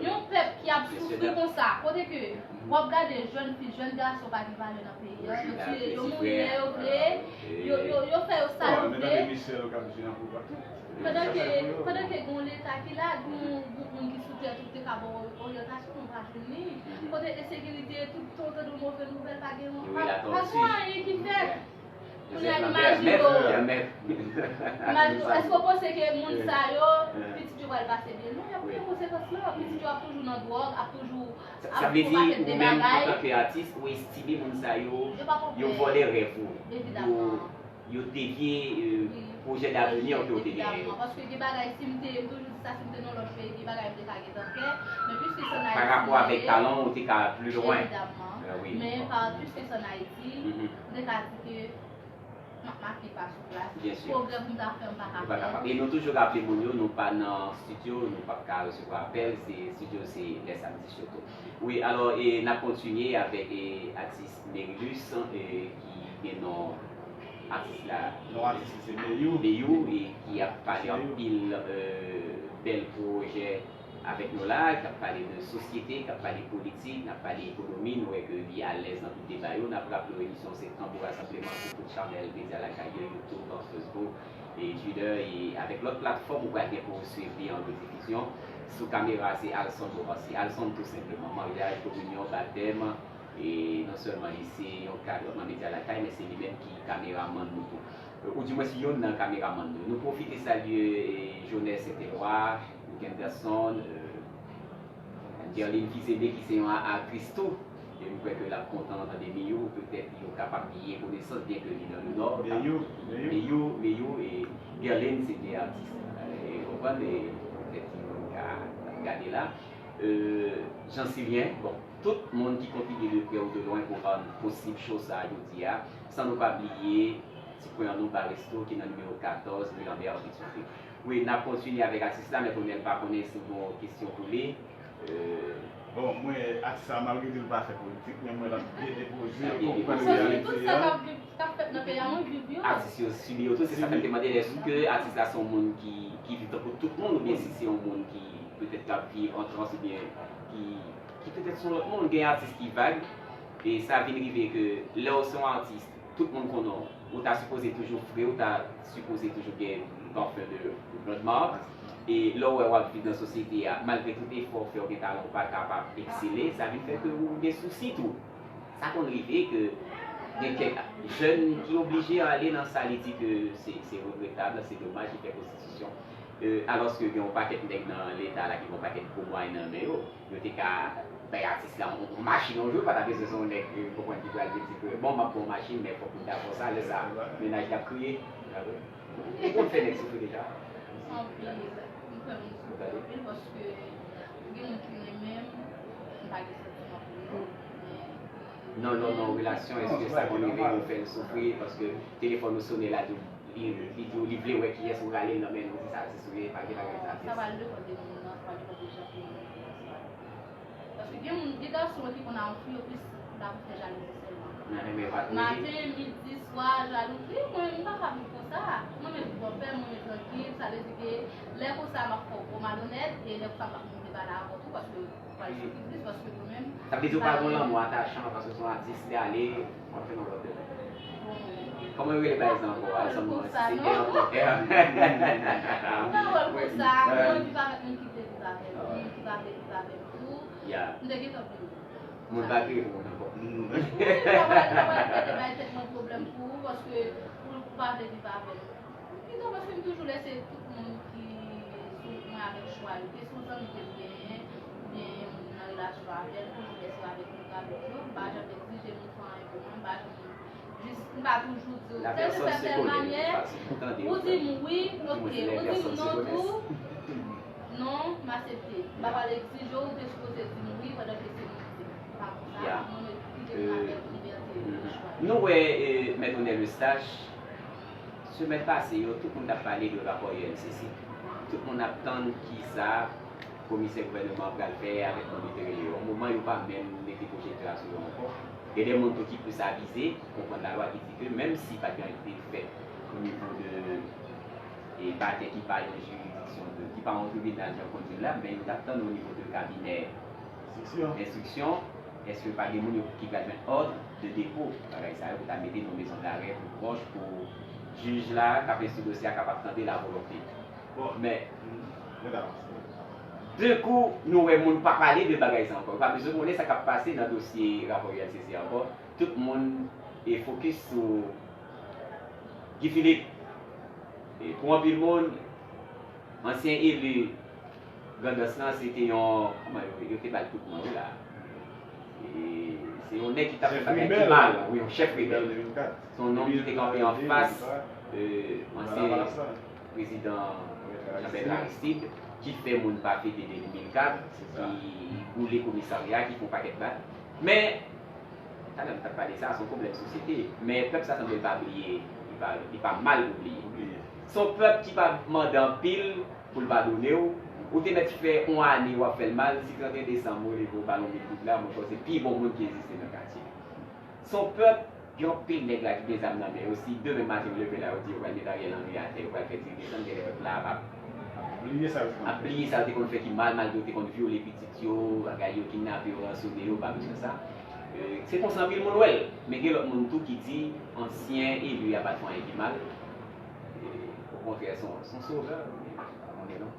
yon pèp ki ap soufri konsa, kote ke w ap gade jèn fi, jèn gason pa gen valè nan peyi an, yo tiye yo, mouri lè yo vle, yo, yo, yo fè yo sa yo vle. Pandan ke, pandan ke gen yon leta ki la, gen yon gwoup moun ki sou tè tou ki te ka ba w oryantasyon, ou pa jwenn li. Kote ensekirite, tout tan w tande yon move nouvèl, pa gen yon, pa, pa gen anyen ki fèt. Kounye a, imajine w, imajine w, èske w panse ke moun sa yo, pitit yo pral pase byen? Non, y ap peye konsekans lan. Pitit yo ap toujou nan dwòg, ap toujou Sa vle di, ou menm, antanke atis, ou estime moun sa yo, yo vòlè rèv ou, yo, yo devye pwojè davni ke w te genyen yo. Evidaman, paske gen bagay, si m te, m toujou di sa, si m te nan lòt peyi, gen bagay m te ka gentan fè, men piske se ann Ayiti m ye, evidaman, men pa, piske se ann Ayiti, m te Ka di ke m ap make pa sou plas. Byen si. Pwogrè pou m ta fè, m pa ka fè. Ou pa kapab. E nou toujou raple moun yo, nou pa nan estidyo, nou p ap ka resevwa apèl. Se estidyo, se lè samdi sitou. Wi, alò, e n ap kontinye avèk, e, atis Merilus, e, ki gen non atis la. Non atis li se Meyou. Meyou, e ki ap pale anpil, e, bèl pwojè avèk nou la, k ap pale de sosyete, k ap pale politik, n ap pale ekonomi, nou wè ke li alèz nan tout deba yo. N ap raple w emisyon se Tanbou Rasanbleman sou tout chanèl medya lakay yo, YouTube, Facebook, e Twitter, e avèk lòt platfòm ou pral gen pou w swiv li an redifizyon. Sou kamera, se Alson Morancy. Alson, tou senpleman, maryaj, kominyon, batèm, e non sèlman li se yon kad nan medya lakay, men se li menm ki kameramann nou tou. Ou di mwen se youn nan kameramann nou. Nou pwofite salye, e, Jonès Saint-Éloi, Kenderson, e, Gerline Fils-Aimé ki se yon a-, aktris tou. E m kwè ke l ap kontan tande Meyou, petèt yo kapab gen konesans, byen ke li nan le nò. Meyou, Meyou. Meyou, Meyou e Gerline se de atis. E, ou konprann, e, petèt yo ka gade la. E, Jean Silien, bon, tout moun ki kontribye de prè ou de lwen pou rann posib cho sa a jodi a, san nou pa bliye ti pwen an nou Baresto ki nan nimewo katòz rue Lambert Antoine Soufflé. Wi, n ap kontinye avèk atis la, men Tonèl pa konnen si w gen yon kesyon pou li. E, bon, mwen, atis la, malgre li pa fè politik, men mwen, l ap byen depoze, l ap byen depoze. Tout sa, tout sa k ap, k ap fèt nan peyi a, mwen viv yo. Atis yo sibi yo tou, se sa fè m te mande èske atis la se yon moun ki, ki viv tankou tout moun, oubyen si se yon moun ki petèt k ap viv an trans, oubyen ki, ki petèt se yon lòt moun. Gen atis ki vag, e sa vin rive ke lè w se yon atis, tout moun konnen w. Ou ta sipoze toujou fre, ou ta sipoze toujou gen parfum de, de Bloodmark. E lè w wè w ap viv nan sosyete a, malgre tout efò w fè, w gen talan, ou pa kapab eksele, sa vin fè ke ou gen sousi tou. Sa konn rive ke gen kèk jèn ki oblije ale nan sa, li di ke se, se regretab, se domaj, li fè pwostitisyon. E, alòske gen yon pakèt nèg nan Leta la ki gen yon pakèt gwo mwayen nan men yo. Yo te ka bay atis la yon, yon machin yon jou, pa ta bezwen se yon nèg, e, ou konprann, ki pral vin di ke, bon, m ap ba w machin, men fòk ou dakò sa, lè sa, mennaj la ap kriye. Ou konn fè nèg soufri deja? Anpil. M fè moun soufri anpil paske gen moun ki renmen m, m pa gen santiman pou yo, men... Non, non, non, relasyon, èske sa konn rive pou fè l soufri? Paske telefòn ou sone la, li, li di w li vle wè kiyès ou rale l nan men l, ou di sa, se soufri, pa gen bagay sa. Sa pral depann de moun nan, sa pral depann de jan ke moun nan. Paske gen moun, gen gason ki konn anfle yo plis la pou fè jalouzi sèlman. Nan renmen pa tou. Maten, midi, swa, jalouzi, mwen, m pa ka viv konsa. Mwen menm bòpè, mwen menm trankil, sa vle di ke lè konsa m ap fè w gwo malonèt, e lè konsa m ap moute pale avè w tou, paske ou pral soufri plis, paske ou menm... Sa vle di ou pa gen lanmou atachan, paske se yon atis, li ale, w ap fè nan lòt de. Kòman yo rele bagay sa ankò? Alson Morancy, se gen yon pwofè. M pa wè l konsa, mwen viv avèk moun ki vle viv avè m, moun ki pa vle viv avè m tou. M te gentan vle. Moun pa kriye pou moun ankò. Wi, m pa pral, m pa pral plede bay tèt mwen pwoblèm pou ou, paske ou, ou pa vle viv avè m. Epi non, paske m toujou lese tout moun ki sou mwen avèk chwa yo. Ke se yon zanmi ke m genyen, oubyen yon moun nan relasyon avè l, m toujou lese yo avèk moun k avèk yo. M pa janm egzije moun fè anyen pou mwen, m pa janm jis, m pa toujou di w, tèl se fè tèl manyè, ou di m wi, oke, ou di m non tou, non, m aksepte. M pa pral egzije w, ou te sipoze di m wi pandan ke se mwen ki te pa konsa, mwen mèt kite m avèk libète de chwa. Nou wè, e, Mèt Onè Lestach, semèn pase yo, tout moun t ap pale de rapò U L C C. Tout moun ap tann kisa komisè gouvènman an pral fè avèk moun yo te rele yo. Yon moman, yo pa menm mete pwojektè a sou yo ankò. Gen de moun tou ki plis avize, ki konprann lalwa, ki di ke menm si pa t gen anyen ki te fèt o nivo de, e, batè ki pa yon jiridiksyon de, ki pa yon tribinal jan konn di l la, men yo t ap tann o nivo de kabinè enstriksyon, èske pa gen moun yo ki pral jwenn òd de depo, bagay sa yo, pou ta mete nan mezon darè pou pwòch, pou jij la k ap enstwi dosye a kapab tande lavolonte. Men, de kou, nou wè moun pa pale de bagay sa ankò. Yo pa bezwen konnen sa k ap pase nan dosye rapò U L C C ankò. Tout moun e fokis sou Guy Philippe. E pou anpil moun, ansyen eli Grandans lan, se te yon, kòman yo, yo te ba l tout non wi la. E se yon nèg ki t ap fè bagay ki mal, wi, yon chèf rebèl. Se yon nonm ki te kanpe anfas, e, ansyen prezidan Jean Bertrand Aristide, ki fè moun pa fete de de mil kat, ki boule komisarya, ki fè yon pakèt bagay. Men, Talè m t ap pale sa, se yon pwoblèm sosyete. Men pèp sa sanble l pa bliye, li pa, li pa mal pou bliye. Se yon pèp ki pa mande anpil pou l padone w. Ou te mèt fè yon ane w ap fè l mal, si trannteyen desanm ou leve w ba l yon mil goud la, monchè, w se pi bon moun ki egziste nan katye. Se yon pèp, gen anpil nèg la ki gen zam nan men yo, si demen maten yo leve la, yo di yo pral met Ariel Henry atè, yo pral fè diri desann, genlè pèp la ap ap bliye sa yo te konn fè ki mal, malgre yo te konn vyole pitit yo, bagay yo, kidnape yo, ransone yo, pa bezwen sa. Se konsa anpil moun wè l. Men gen lòt moun tou ki di ansyen eli a pa t fè anyen ki mal. Okontrè, se yon, se yon sovè, men pa konnen non.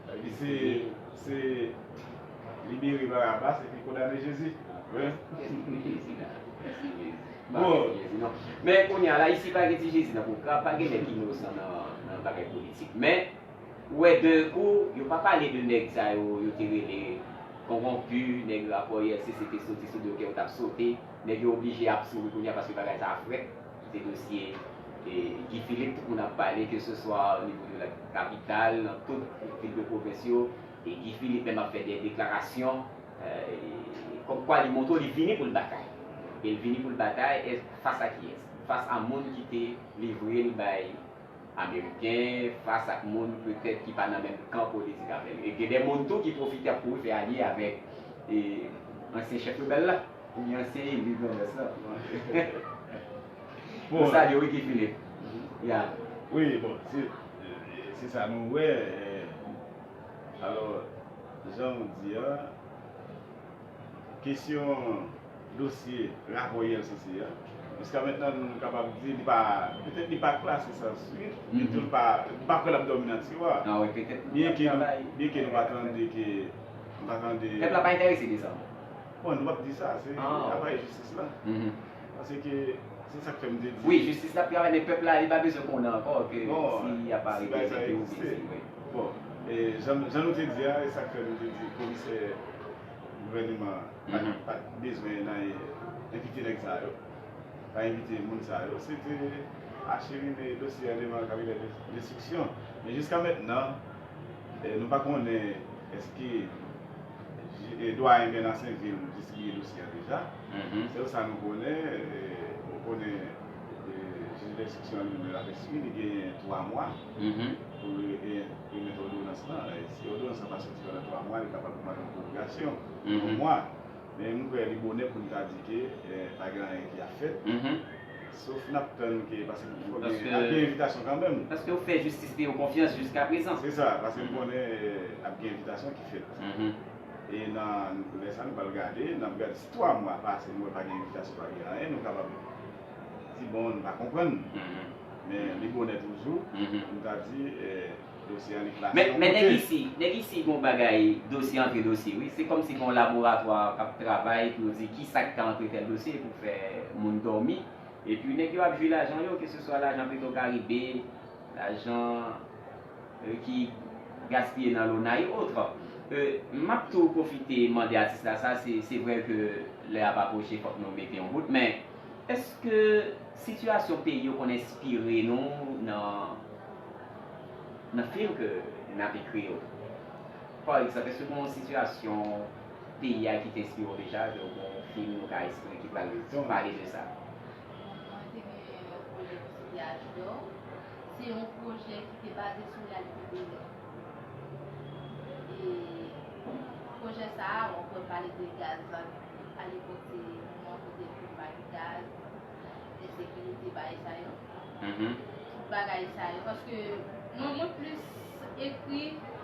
Epi se, se libere Barabas epi kondane Jezi. Wi. Kèsi pou Jezi la? Kèsi Jezi? Bon. Jezi non. Men kounye a la, isi pa gen ti Jezi nan pwogram, pa gen nèg ki inosan nan, nan bagay politik. Men, ou wè, de kou, yo pa pale de nèg sa yo, yo te rele konwonpi, nèg rapò I L C C te soti sou do yo, kè yo t ap sote, nèg yo oblije ap souri kounye a paske bagay sa a frèt, se dosye, e, Guy Philippe, tout moun ap pale, keseswa o nivo de la kapital, nan tout vil de pwovens yo, e Guy Philippe menm ap fè de deklarasyon, e, kòmkwa li montre w li vini pou l batay. E l vini pou l batay, e fas a kiyès? Fas a moun ki te livre l bay Ameriken, fas ak moun petèt ki pa nan menm kan politik avè l. E gen de moun tou ki pwofite ap kouri fè alye avèk, e, ansyen chèf rebèl la, oubyen ansyen eli Grandans la. Bon. Nou salye w wi, Guy Philippe. Ya. Wi, bon, se, se sa nou wè. E, alò, jan w di a, kesyon dosye rapò I L C C a, jiska mentnan, nou kapab di li pa, petèt li pa klase san swit, men tou li pa, nou pa kwè l ap dòmi nan tiwa. Ah wi, petèt. Byenke nou, byenke nou pa tande ke, nou pa tande. Pèp la pa enterese de sa. Bon, nou p ap di sa, se travay jistis la. Paske se sa k fè m te di. Wi, jistis la ap travay, men pèp la, li pa bezwen konnen ankò ke si y ap arete nèg yo oubyen si, wi. Bon, e jan, jan nou te di a, e sa k fè nou te di komisè gouvèneman an pa t, pa t bezwen nan envite nèg sa yo, pa envite moun sa yo. Se te achemine dosye a devan kabinè de, de enstriksyon. Men jiska mentnan, e, nou pa konnen èske ji-, e, dwayen Bènasenvil distribiye dosye a deja. Sèl sa nou konnen, e, nou konnen, e, jij de enstriksyon an li menm l ap enstwi, li genyen twa mwa pou li, e, remèt òdonans lan. E si òdonans lan pa soti pandan twa mwa, li kapab mande yon pwogasyon yon mwa. Men m kwè li bonè pou n ta di ke, e, pa gen anyen ki ap fèt. Sof n ap tann ke, paske fòk gen, ap gen envitasyon kanmenm. Paske yo fè jistis te yo konfyans jiska prezan. Se sa, paske m konnen, e, ap gen envitasyon ki fèt. E nan lè sa, nou pral gade, n ap gade si twa mwa pase, nou wè pa gen envitasyon, pa gen anyen, nou kapab di, bon, nou pa konprann. Men li bonè toujou pou n ta di, e, dosye a li klase yon kote. Men, men nèg isi, nèg isi gen yon bagay, dosye antre dosye, wi. Se kòmsi gen yon laboratwa k ap travay pou yo di kisa k ka antre tèl dosye pou fè moun dòmi. Epi nèg yo ap jwi lajan yo, keseswa lajan Petro Caribe, lajan, e, ki gaspiye nan Lona e otrè. E, m ap tou pwofite mande atis la sa, se, se vre ke lè a ap apwoche, fòk nou mete yon bout, men èske sitiyasyon peyi yo konn enspire nou nan, nan fim ke n ap ekri yo? Pa egzanp, èske gen yon sitiyasyon peyi a ki te enspire w deja, ke w gen yon fim nou ka espere ki pral pale de sa? Mwen te gen yon pwojè ki se te Ajdò. Se yon pwojè ki te baze sou reyalite de lè. E pwojè sa a, w ap wè pale de gaz la, alepòk se moman kote pou pa gen gaz, ensekirite, bagay sa yo. Tout bagay sa yo. Paske mwen, mwen plis ekri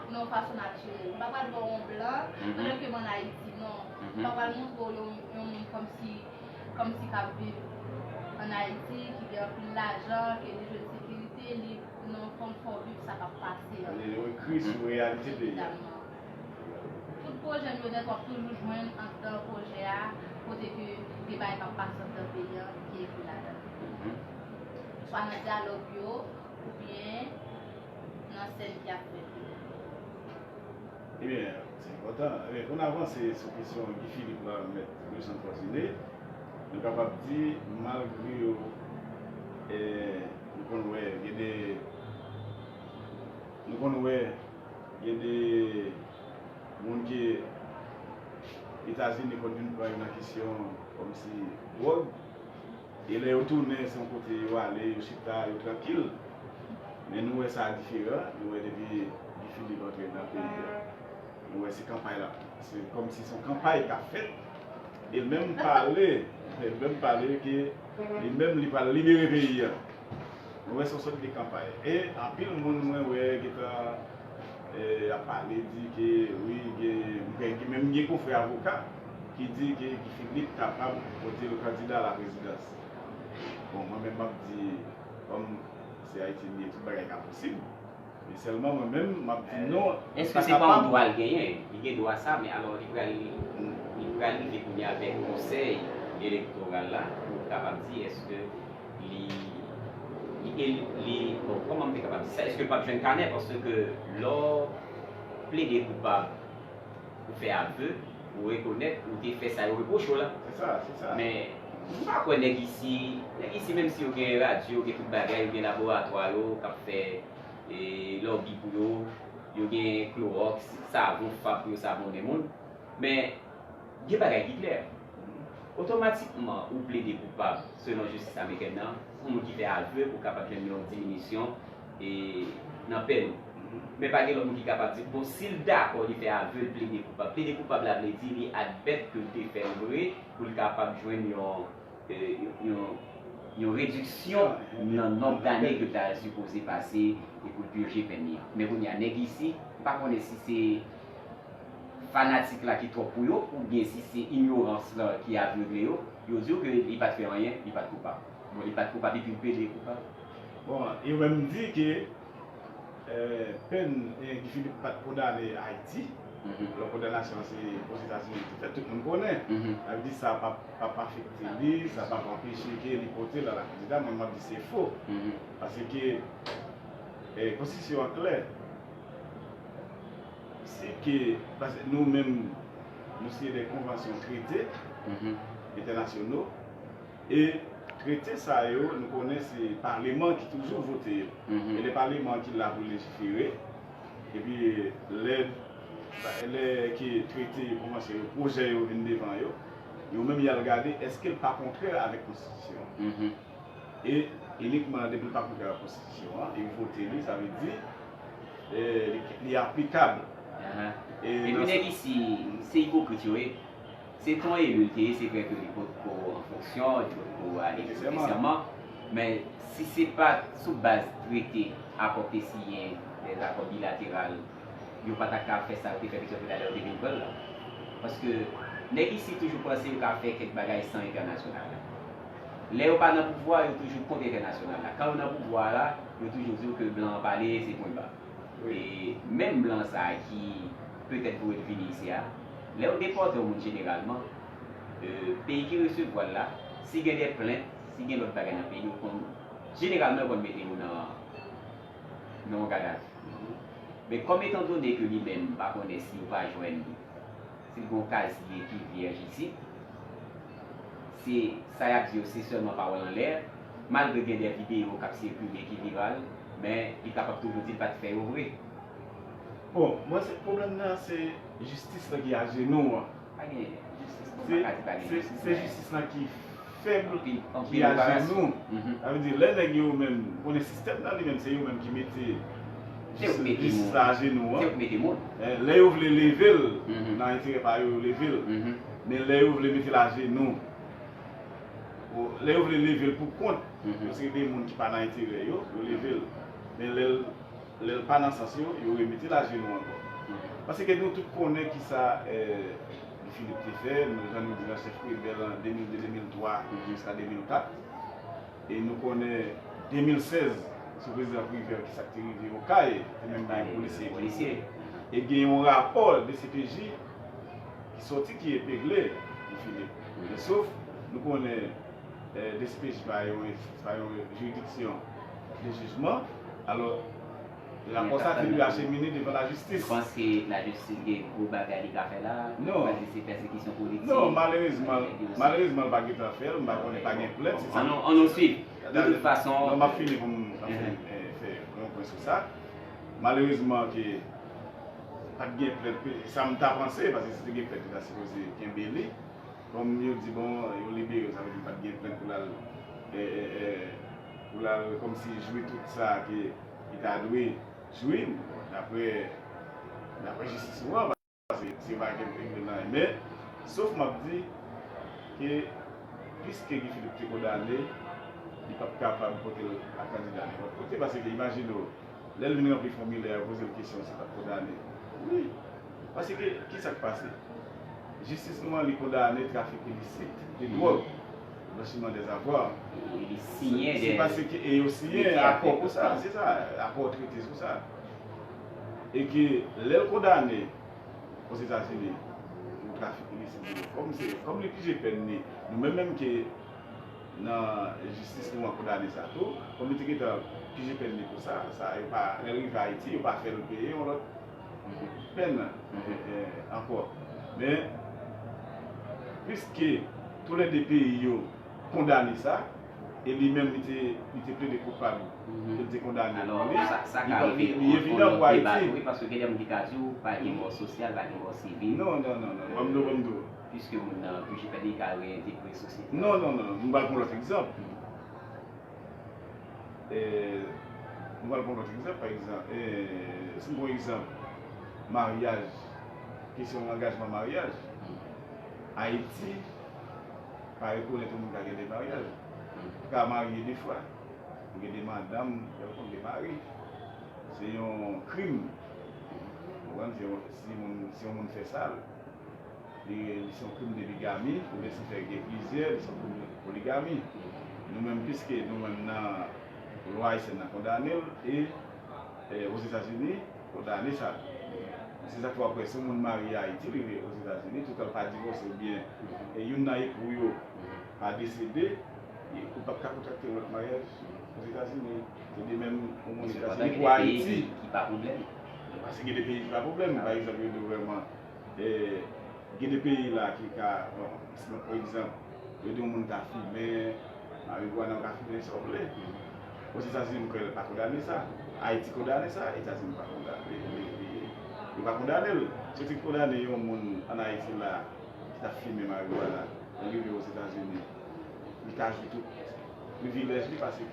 nan yon fason natirèl. M pa pral ba w yon blan, pandan ke m ann Ayiti, non. M pa pral montre w yon, yon moun kòmsi, kòmsi k ap viv ann Ayiti, ki gen anpil lajan, ke li jwenn sekirite, li nan yon fòm fè w viv sa k ap pase an. Li ekri sou reyalite peyi a. Evidaman. Tout pwojè m yo nèt w ap toujou jwenn anndan pwojè a, kote ke gen bagay k ap pase anndan peyi a ki ekri ladan l. Swa nan dyalòg yo, oubyen nan sèn ki ap fèt yo. Ebyen, se enpòtan. Ebyen, pou n avanse sou kesyon Guy Philippe la, Mèt Wilson Fortuné, nou kapab di, malgre yo, e, nou konn wè, gen de, nou konn wè, gen de moun ke Etazini konn vin pran yo nan kesyon kòmsi dwòg, E lè yo tounen, se yon kote yo ale, yo chita, yo trankil. Men nou wè sa diferan, nou wè depi Guy Philippe antre nan peyi a, nou wè se kanpay la. Se kòmsi se yon kanpay k ap fèt. E l menm pale, e l menm pale ke li menm li pral libere peyi a. Nou wè se yon sòt de kanpay. E anpil moun mwen wè gentan eh, ap pale, di ke wi, gen, gen, gen, menm gen konfrè avoka ki di ke Guy Philippe kapab pote l kandida a la prezidans. Bon, mwen menm m ap di, kòm se Ayiti m ye, tout bagay ka posib. Men sèlman mwen menm, m ap di non, li Èske pa se pa yon kapab. Dwa l genyen? Li gen dwa sa, men alò li pral li pral rive kounye a avèk konsèy elektoral la pou kapab di èske li li, li, li bon, kòman m te kapab di sa? Èske l p ap jwenn kanè? Paske lè w plede koupab, ou fè avè, ou rekonèt ou te fè sa yo repwoche w la. Se sa, se sa. Men m pa kwè nèg isi, nèg isi menm si yo gen radyo, yo gen tout bagay, yo gen laboratwa yo k ap fè e, lòbi pou yo, yo gen klowòks, savon fab pou yo savonnen moun. Men gen bagay ki klè. Otomatikman ou plede koupab selon jistis amerikèn nan, yon moun ki fè avè pou kapab jwenn yon diminisyon e, nan pèn ou. Men pa gen lòt moun ki kapab di, bon, si l dakò, li fè avè, l plede koupab. Plede koupab la vle di li admèt ke l te fè l vre pou l kapab jwenn yon, e, yon, yon rediksyon nan nonb dane ke l ta sipoze pase e pou l pirje pèn li an. Men kounye a, nèg isi, m pa konnen si se fanatik la ki twòp pou yo, oubyen si se inyorans lan ki avegle yo, yo di w ke li pa t fè anyen, li pa t koupab. Bon, li pa t koupab epi l plede koupab. Bon, e mwen m di ke eh, pèn eh, Guy Philippe pa t kondane Ayiti. Lè kondanasyon an se Ozetazini, tout, tout moun konnen. Sa vle di sa p ap p ap afekte li, sa p ap anpeche ke li pote l a la kandida. Mwen, m ap di se fo. Paske eh, konstitisyon an klè. Se ke, paske nou menm, nou siyen de konvansyon, trete entènasyonal. E trete sa yo, nou konnen se paleman ki toujou vote yo. E le paleman ki la pou lejifere. Epi lè, lè ke trete yo kòmanse, yo pwojè yo vin devan yo, yo menm y al gade èske l pa kontrè avèk konstitisyon an. E inikman depi l pa kontrè avèk konstitisyon an, yo vote li, sa vle di eh, li, li aplikab. E epi nèg isi, se ipokrit yo ye. Se te yon eli l te ye, se vre ke li potko an fonksyon, li potko ale prete sèman. Men si se pa t sou baz trete, akò k te siyen, dèzakò bilateral, yo pa ta ka fè sa yo te fè, petèt lè yo te vin pran l la. Paske nèg isi toujou panse yo ka fè kèk bagay san entènasyonal la. Lè yo pa nan pouvwa, yo toujou kont entènasyonal la. Kan yo nan pouvwa a la, yo toujou di w ke blan an pale, se pwen ba. E menm blan sa a ki petèt pou yo vini isi a, lè yo depòte yon moun jeneralman, eh, peyi ki resevwa l la, si gen de plent, si gen lòt bagay nan peyi, yo konn, jeneralman yo konn mete yo nan, nan yon gadavi. Men kòm etandone ke li menm pa konnen si yo pa jwenn li, si l gen yon kaziye ki vyèj isit, se sa y ap di yo, se sèlman pawòl anlè, malgre gen de videyo k ap sikile ki viral, men li kapab toujou di l pa t fè yo vre. Bon, mwen se pwoblèm nan se jistis lan ki ajenou an. Pa gen jistis, bon, m pa ka di pa gen jistis, men. Se jistis lan ki fèb, ki ajenou. Sa vle di lè nèg yo menm, konnen sistèm nan li menm se yo menm ki mete jistis la ajenou an. Lè yo vle leve l nan enterè pa yo, yo leve l. Men lè yo vle mete l ajenou, lè yo vle leve l pou kont yon seri de moun ki pa nan enterè yo, yo leve l. Men lè l lè l pa nan sans yo, yo remete l ajenou ankò. Paske nou tout konnen kisa eh, Guy Philippe te fè, nou jan nou di nan chèf rebèl an de mil de, de mil twa, jiska de mil kat. E nou konnen de mil sèz, sou prezidan Privert, kisa k te rive Okay, te menm gen polisye ki mouri. E gen yon rapò D C P J ki sòti ki epegle Guy Philippe. Men sof, nou konnen eh, D C P J pa yon, pa yon jiridiksyon de jijman. Alò, rapò sa te dwe achemine devan lajistis. Ou panse lajistis gen gwo bagay li ka fè la? Non. Ou panse se pèsekisyon politik? Non, malerezman, malerezman, l pa gentan fè l, m pa konnen, pa gen plent, se sa. Ann nou swiv. De tout fason. Non, m ap fini pou m fè yon pwen sou sa. Malerezman, ke pa t gen plent, sa m ta panse, paske si te gen plent, yo ta sipoze kenbe li. Kòm yo di, bon, yo libere l, sa vle di pa t gen plent pou l al e, e, e, pou l al kòmsi jwi tout sa ke li ta dwe jwi, daprè, daprè jistis nou an, paske se pa gen nan men, sof m ap di ke piske Guy Philippe te kondane, li p ap kapab pote l a kandida nenpòt kote, paske imajine w, lè l vin ranpli fòmilè a, yo poze l kesyon si l t ap kondane. Wi. Paske, ki sa k pase? Jistis nou an, li kondane trafik ilisit de dwòg, blanchiman dè zavwa. Li siyen Se de paske, e yo siyen trete akò pou sa, akotan. Se sa, akò trete sou sa. E ke lè l kondane Ozetazini pou trafik ilisit de dwòg, kòm se, kòm li pije pèn li, nou menm menm ke nan jistis nou an kondane sa tou. Kòm li te gentan pije pèn li pou sa, sa yo pa, lè l rive Ayiti, yo pa fè l peye yon lòt pèn, e, e, ankò. Men, piske toulède peyi yo kondane sa, e li menm li te, li te plede koupab, ke l te kondane pou li, sa, sa li ka pa, rive li, li evidan pou Ayiti. Wi, paske gen de moun ki ka di w pa gen mò sosyal, pa gen mò sivil. Non, non, non, non. Ban m di w, ban m di w. Piske moun nan pije pèn li ka reentegre sosyete a. Non, non, non, non. M pral pran lòt egzanp. E, m pral pran lòt egzanp, pa egzanp, e, si m pran egzanp maryaj, kesyon angajman maryaj, Ayiti pa rekonèt yon moun ka gen de maryaj. Ou ka marye de fwa. Ou gen de madanm, ou gen de mari. Se yon krim. Ou konprann? Se yon, si moun, si yon moun fè sa, li, li se yon krim de bigami, oubyen si fè gen plizyè, li se yon krim de poligami. Nou menm, piske nou menm nan lwa ayisyèn nan kondane l, e, e Ozetazini kondane sa. Se sa k fè w ap wè si yon moun marye Ayiti, li rive Ozetazini, toutan l pa divòse oubyen, e, youn nan epou yo pa desede, e, ou p ap ka kontrakte yon lòt maryaj Ozetazini. Se de menm yon moun Etazini pou Ayiti. Ki pa pwoblèm. Paske gen de peyi ki pa pwoblèm. Pa egzanp, yo di w vrèman, e, gen de peyi la ki ka, bon, si mwen pran egzanp, yo di yon moun ka fimen marigwana, ou ka fimen sa w vle. Ozetazini, m kwè, pa kondane sa. Ayiti kondane sa, Etazini pa kondane. Li, li, li, yo pa kondane l. Soti kondane yon moun ann Ayiti la ki t ap fimen marigwana, li rive Ozetazini, li ka jwi tout privilèj li paske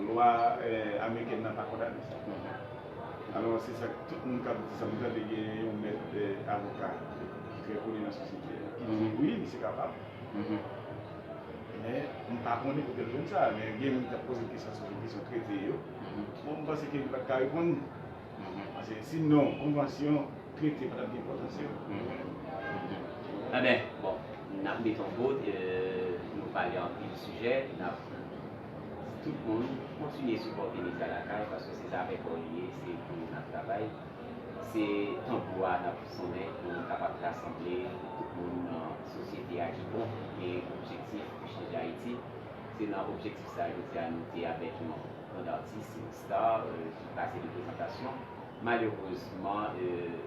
lwa, eh, amerikèn nan pa kondane sa. Alò, se sa k tout moun k ap di sa. M tande gen yon mèt, eh, avoka ki trè koni nan sosyete a, ki di, wi, misye kapab. Men, m pa konnen kote l jwenn sa, men gen moun ki t ap poze l kesyon sou kesyon trete yo. Bon, m panse ke li pa t ka reponn. Paske sinon, konvansyon, trete pa t ap gen enpòtans yo. Enben, bon, n ap mete yon bout, eh, nou pale anpil sijè, n ap di tout moun kontinye sipòte Medya Lakay, paske se zafè pa w li ye, se pou nou n ap travay. Se tanbou a n ap sonnen pou nou kapab rasanble tout moun nan sosyete a ki bon, gen objektif pou chanje Ayiti. Se nan objektif sa a, jodi a, nou te avèk yon grand artiste, yon star, euh, ki pase de prezantasyon. Malerezman, euh,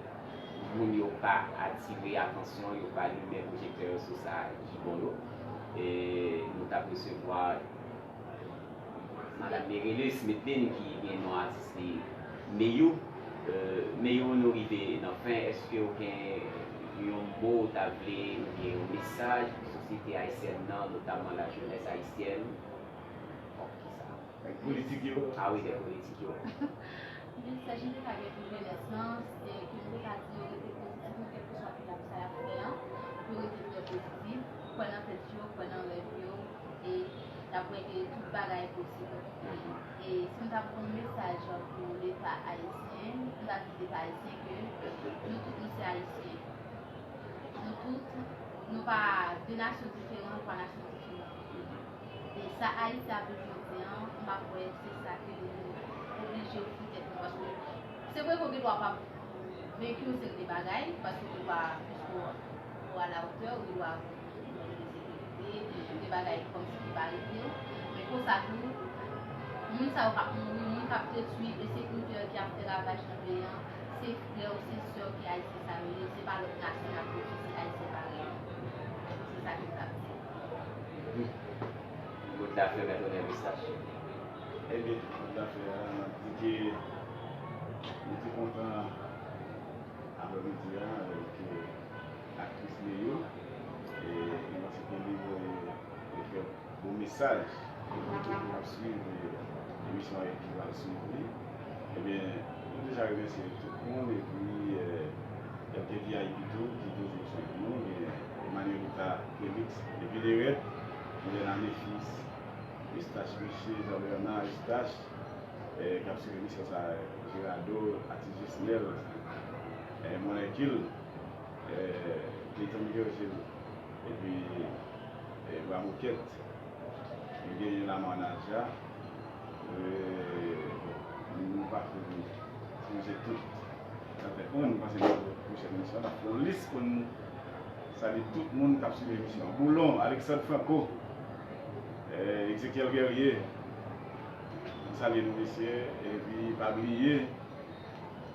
moun yo pa atire atansyon, yo pa limen pwojektè yo sou sa ki bon yo. E nou t ap resevwa Madanm Merelus Medlin ki gen non atis li Meyou. Euh, Meyou, nou rive nan fen. Èske w gen yon mo w ta vle oubyen yon mesaj pou sosyete ayisyèn nan, notamman la jeunesse haïtienne? Bon, ki sa? Nèg politik yo. Ah wi, nèg politik yo. Mesaj m te ka gen pou jenès lan, se ke m te ka di yo rete pozitif nan kèlkeswa etap sa y ap fè an, pou yo rete trè pozitif, kwè nan tèt yo, kwè nan rèv yo, e n ap wè ke tout bagay posib. E si m t ap ban yon mesaj pou Leta ayisyen, m t ap di Leta ayisyen ke nou tout nou se Ayisyen. Nou tout, nou pa de nasyon diferan, nou pa nasyon diferan. E sa Ayiti ap viv jodi a, m pa kwè se sa ke nou oblije ofri tèt nou, paske se vre ke w gen dwa pa venki yon seri de bagay, paske w gen dwa, piske w a la otè, ou gen dwa gen de sekirite, de bagay kòmsi ki pa rive w, men konsa tou, moun sa yo k ap mouri, moun k ap detwi, e sekirite yo ki ap fè ravaj nan peyi an, se frè w, se sè w ki Ayisyen sa yo ye, se pa lòt nasyon y ap detwi, se Ayisyen parèy nou. Se sa ke m t ap di. Mot la fen, Mèt Onè Eustache. Ebyen, mot la fen an, n ap di ke nou te kontan aprèmidi a avèk, eh, aktris Meyou. E nou panse ke li voye yon trè bon mesaj Moun k ap swiv emisyon an e ki pral swiv li. Ebyen, nou deja remèsye tout moun epi kèlke V I P tou ki toujou swiv nou, gen Emmanuelita Felix epi Lerèt, Milena Nefis, Eustache Miché, Jean Bernard Eustache, k ap swiv emisyon sa, Gerardo, Atis Jesnel, Mon Hercule, Clayton Virgile, epi Bwa Bokèt. Yo genyen Lamar Naja. Nou pa fin sonje tout. Sa fè on, nou panse nou pwochèn emisyon n ap fè yon lis pou nou salye tout moun k ap swiv emisyon an. Boulon, Alexandre Franco, Ezekiel Guerrier, nou salye nou mesye, epi pa bliye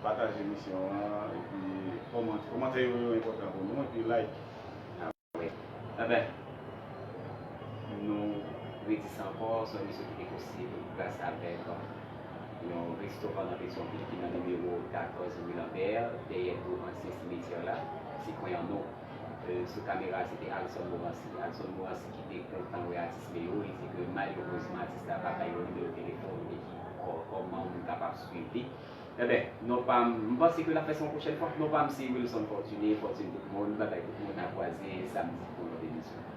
pataje emisyon an, epi kòmante, kòmantè yo, yo enpòtan pou nou, epi like. Enben, nou redi sa ankò, se yon emisyon ki te posib gras avèk yon restoran nan Petyonvil ki nan nimewo katòz rue Lambert, dèyè tou ansyen simetyè la, Sikwen Anno, sou kamera se te Alson Morancy. Alson Morancy ki te kontan wè atis Leo, li di ke malerezman atis la pa bay yon nimewo telefòn e ki kò, kòman moun kapab swiv li. Enben, non pa m, m panse ke n ap fè sa yon pwochèn fwa. Non pa m se Wilson Fortuné, Fortune tout moun, bagay tout moun, n a kwaze samdi pou yon lòt emisyon.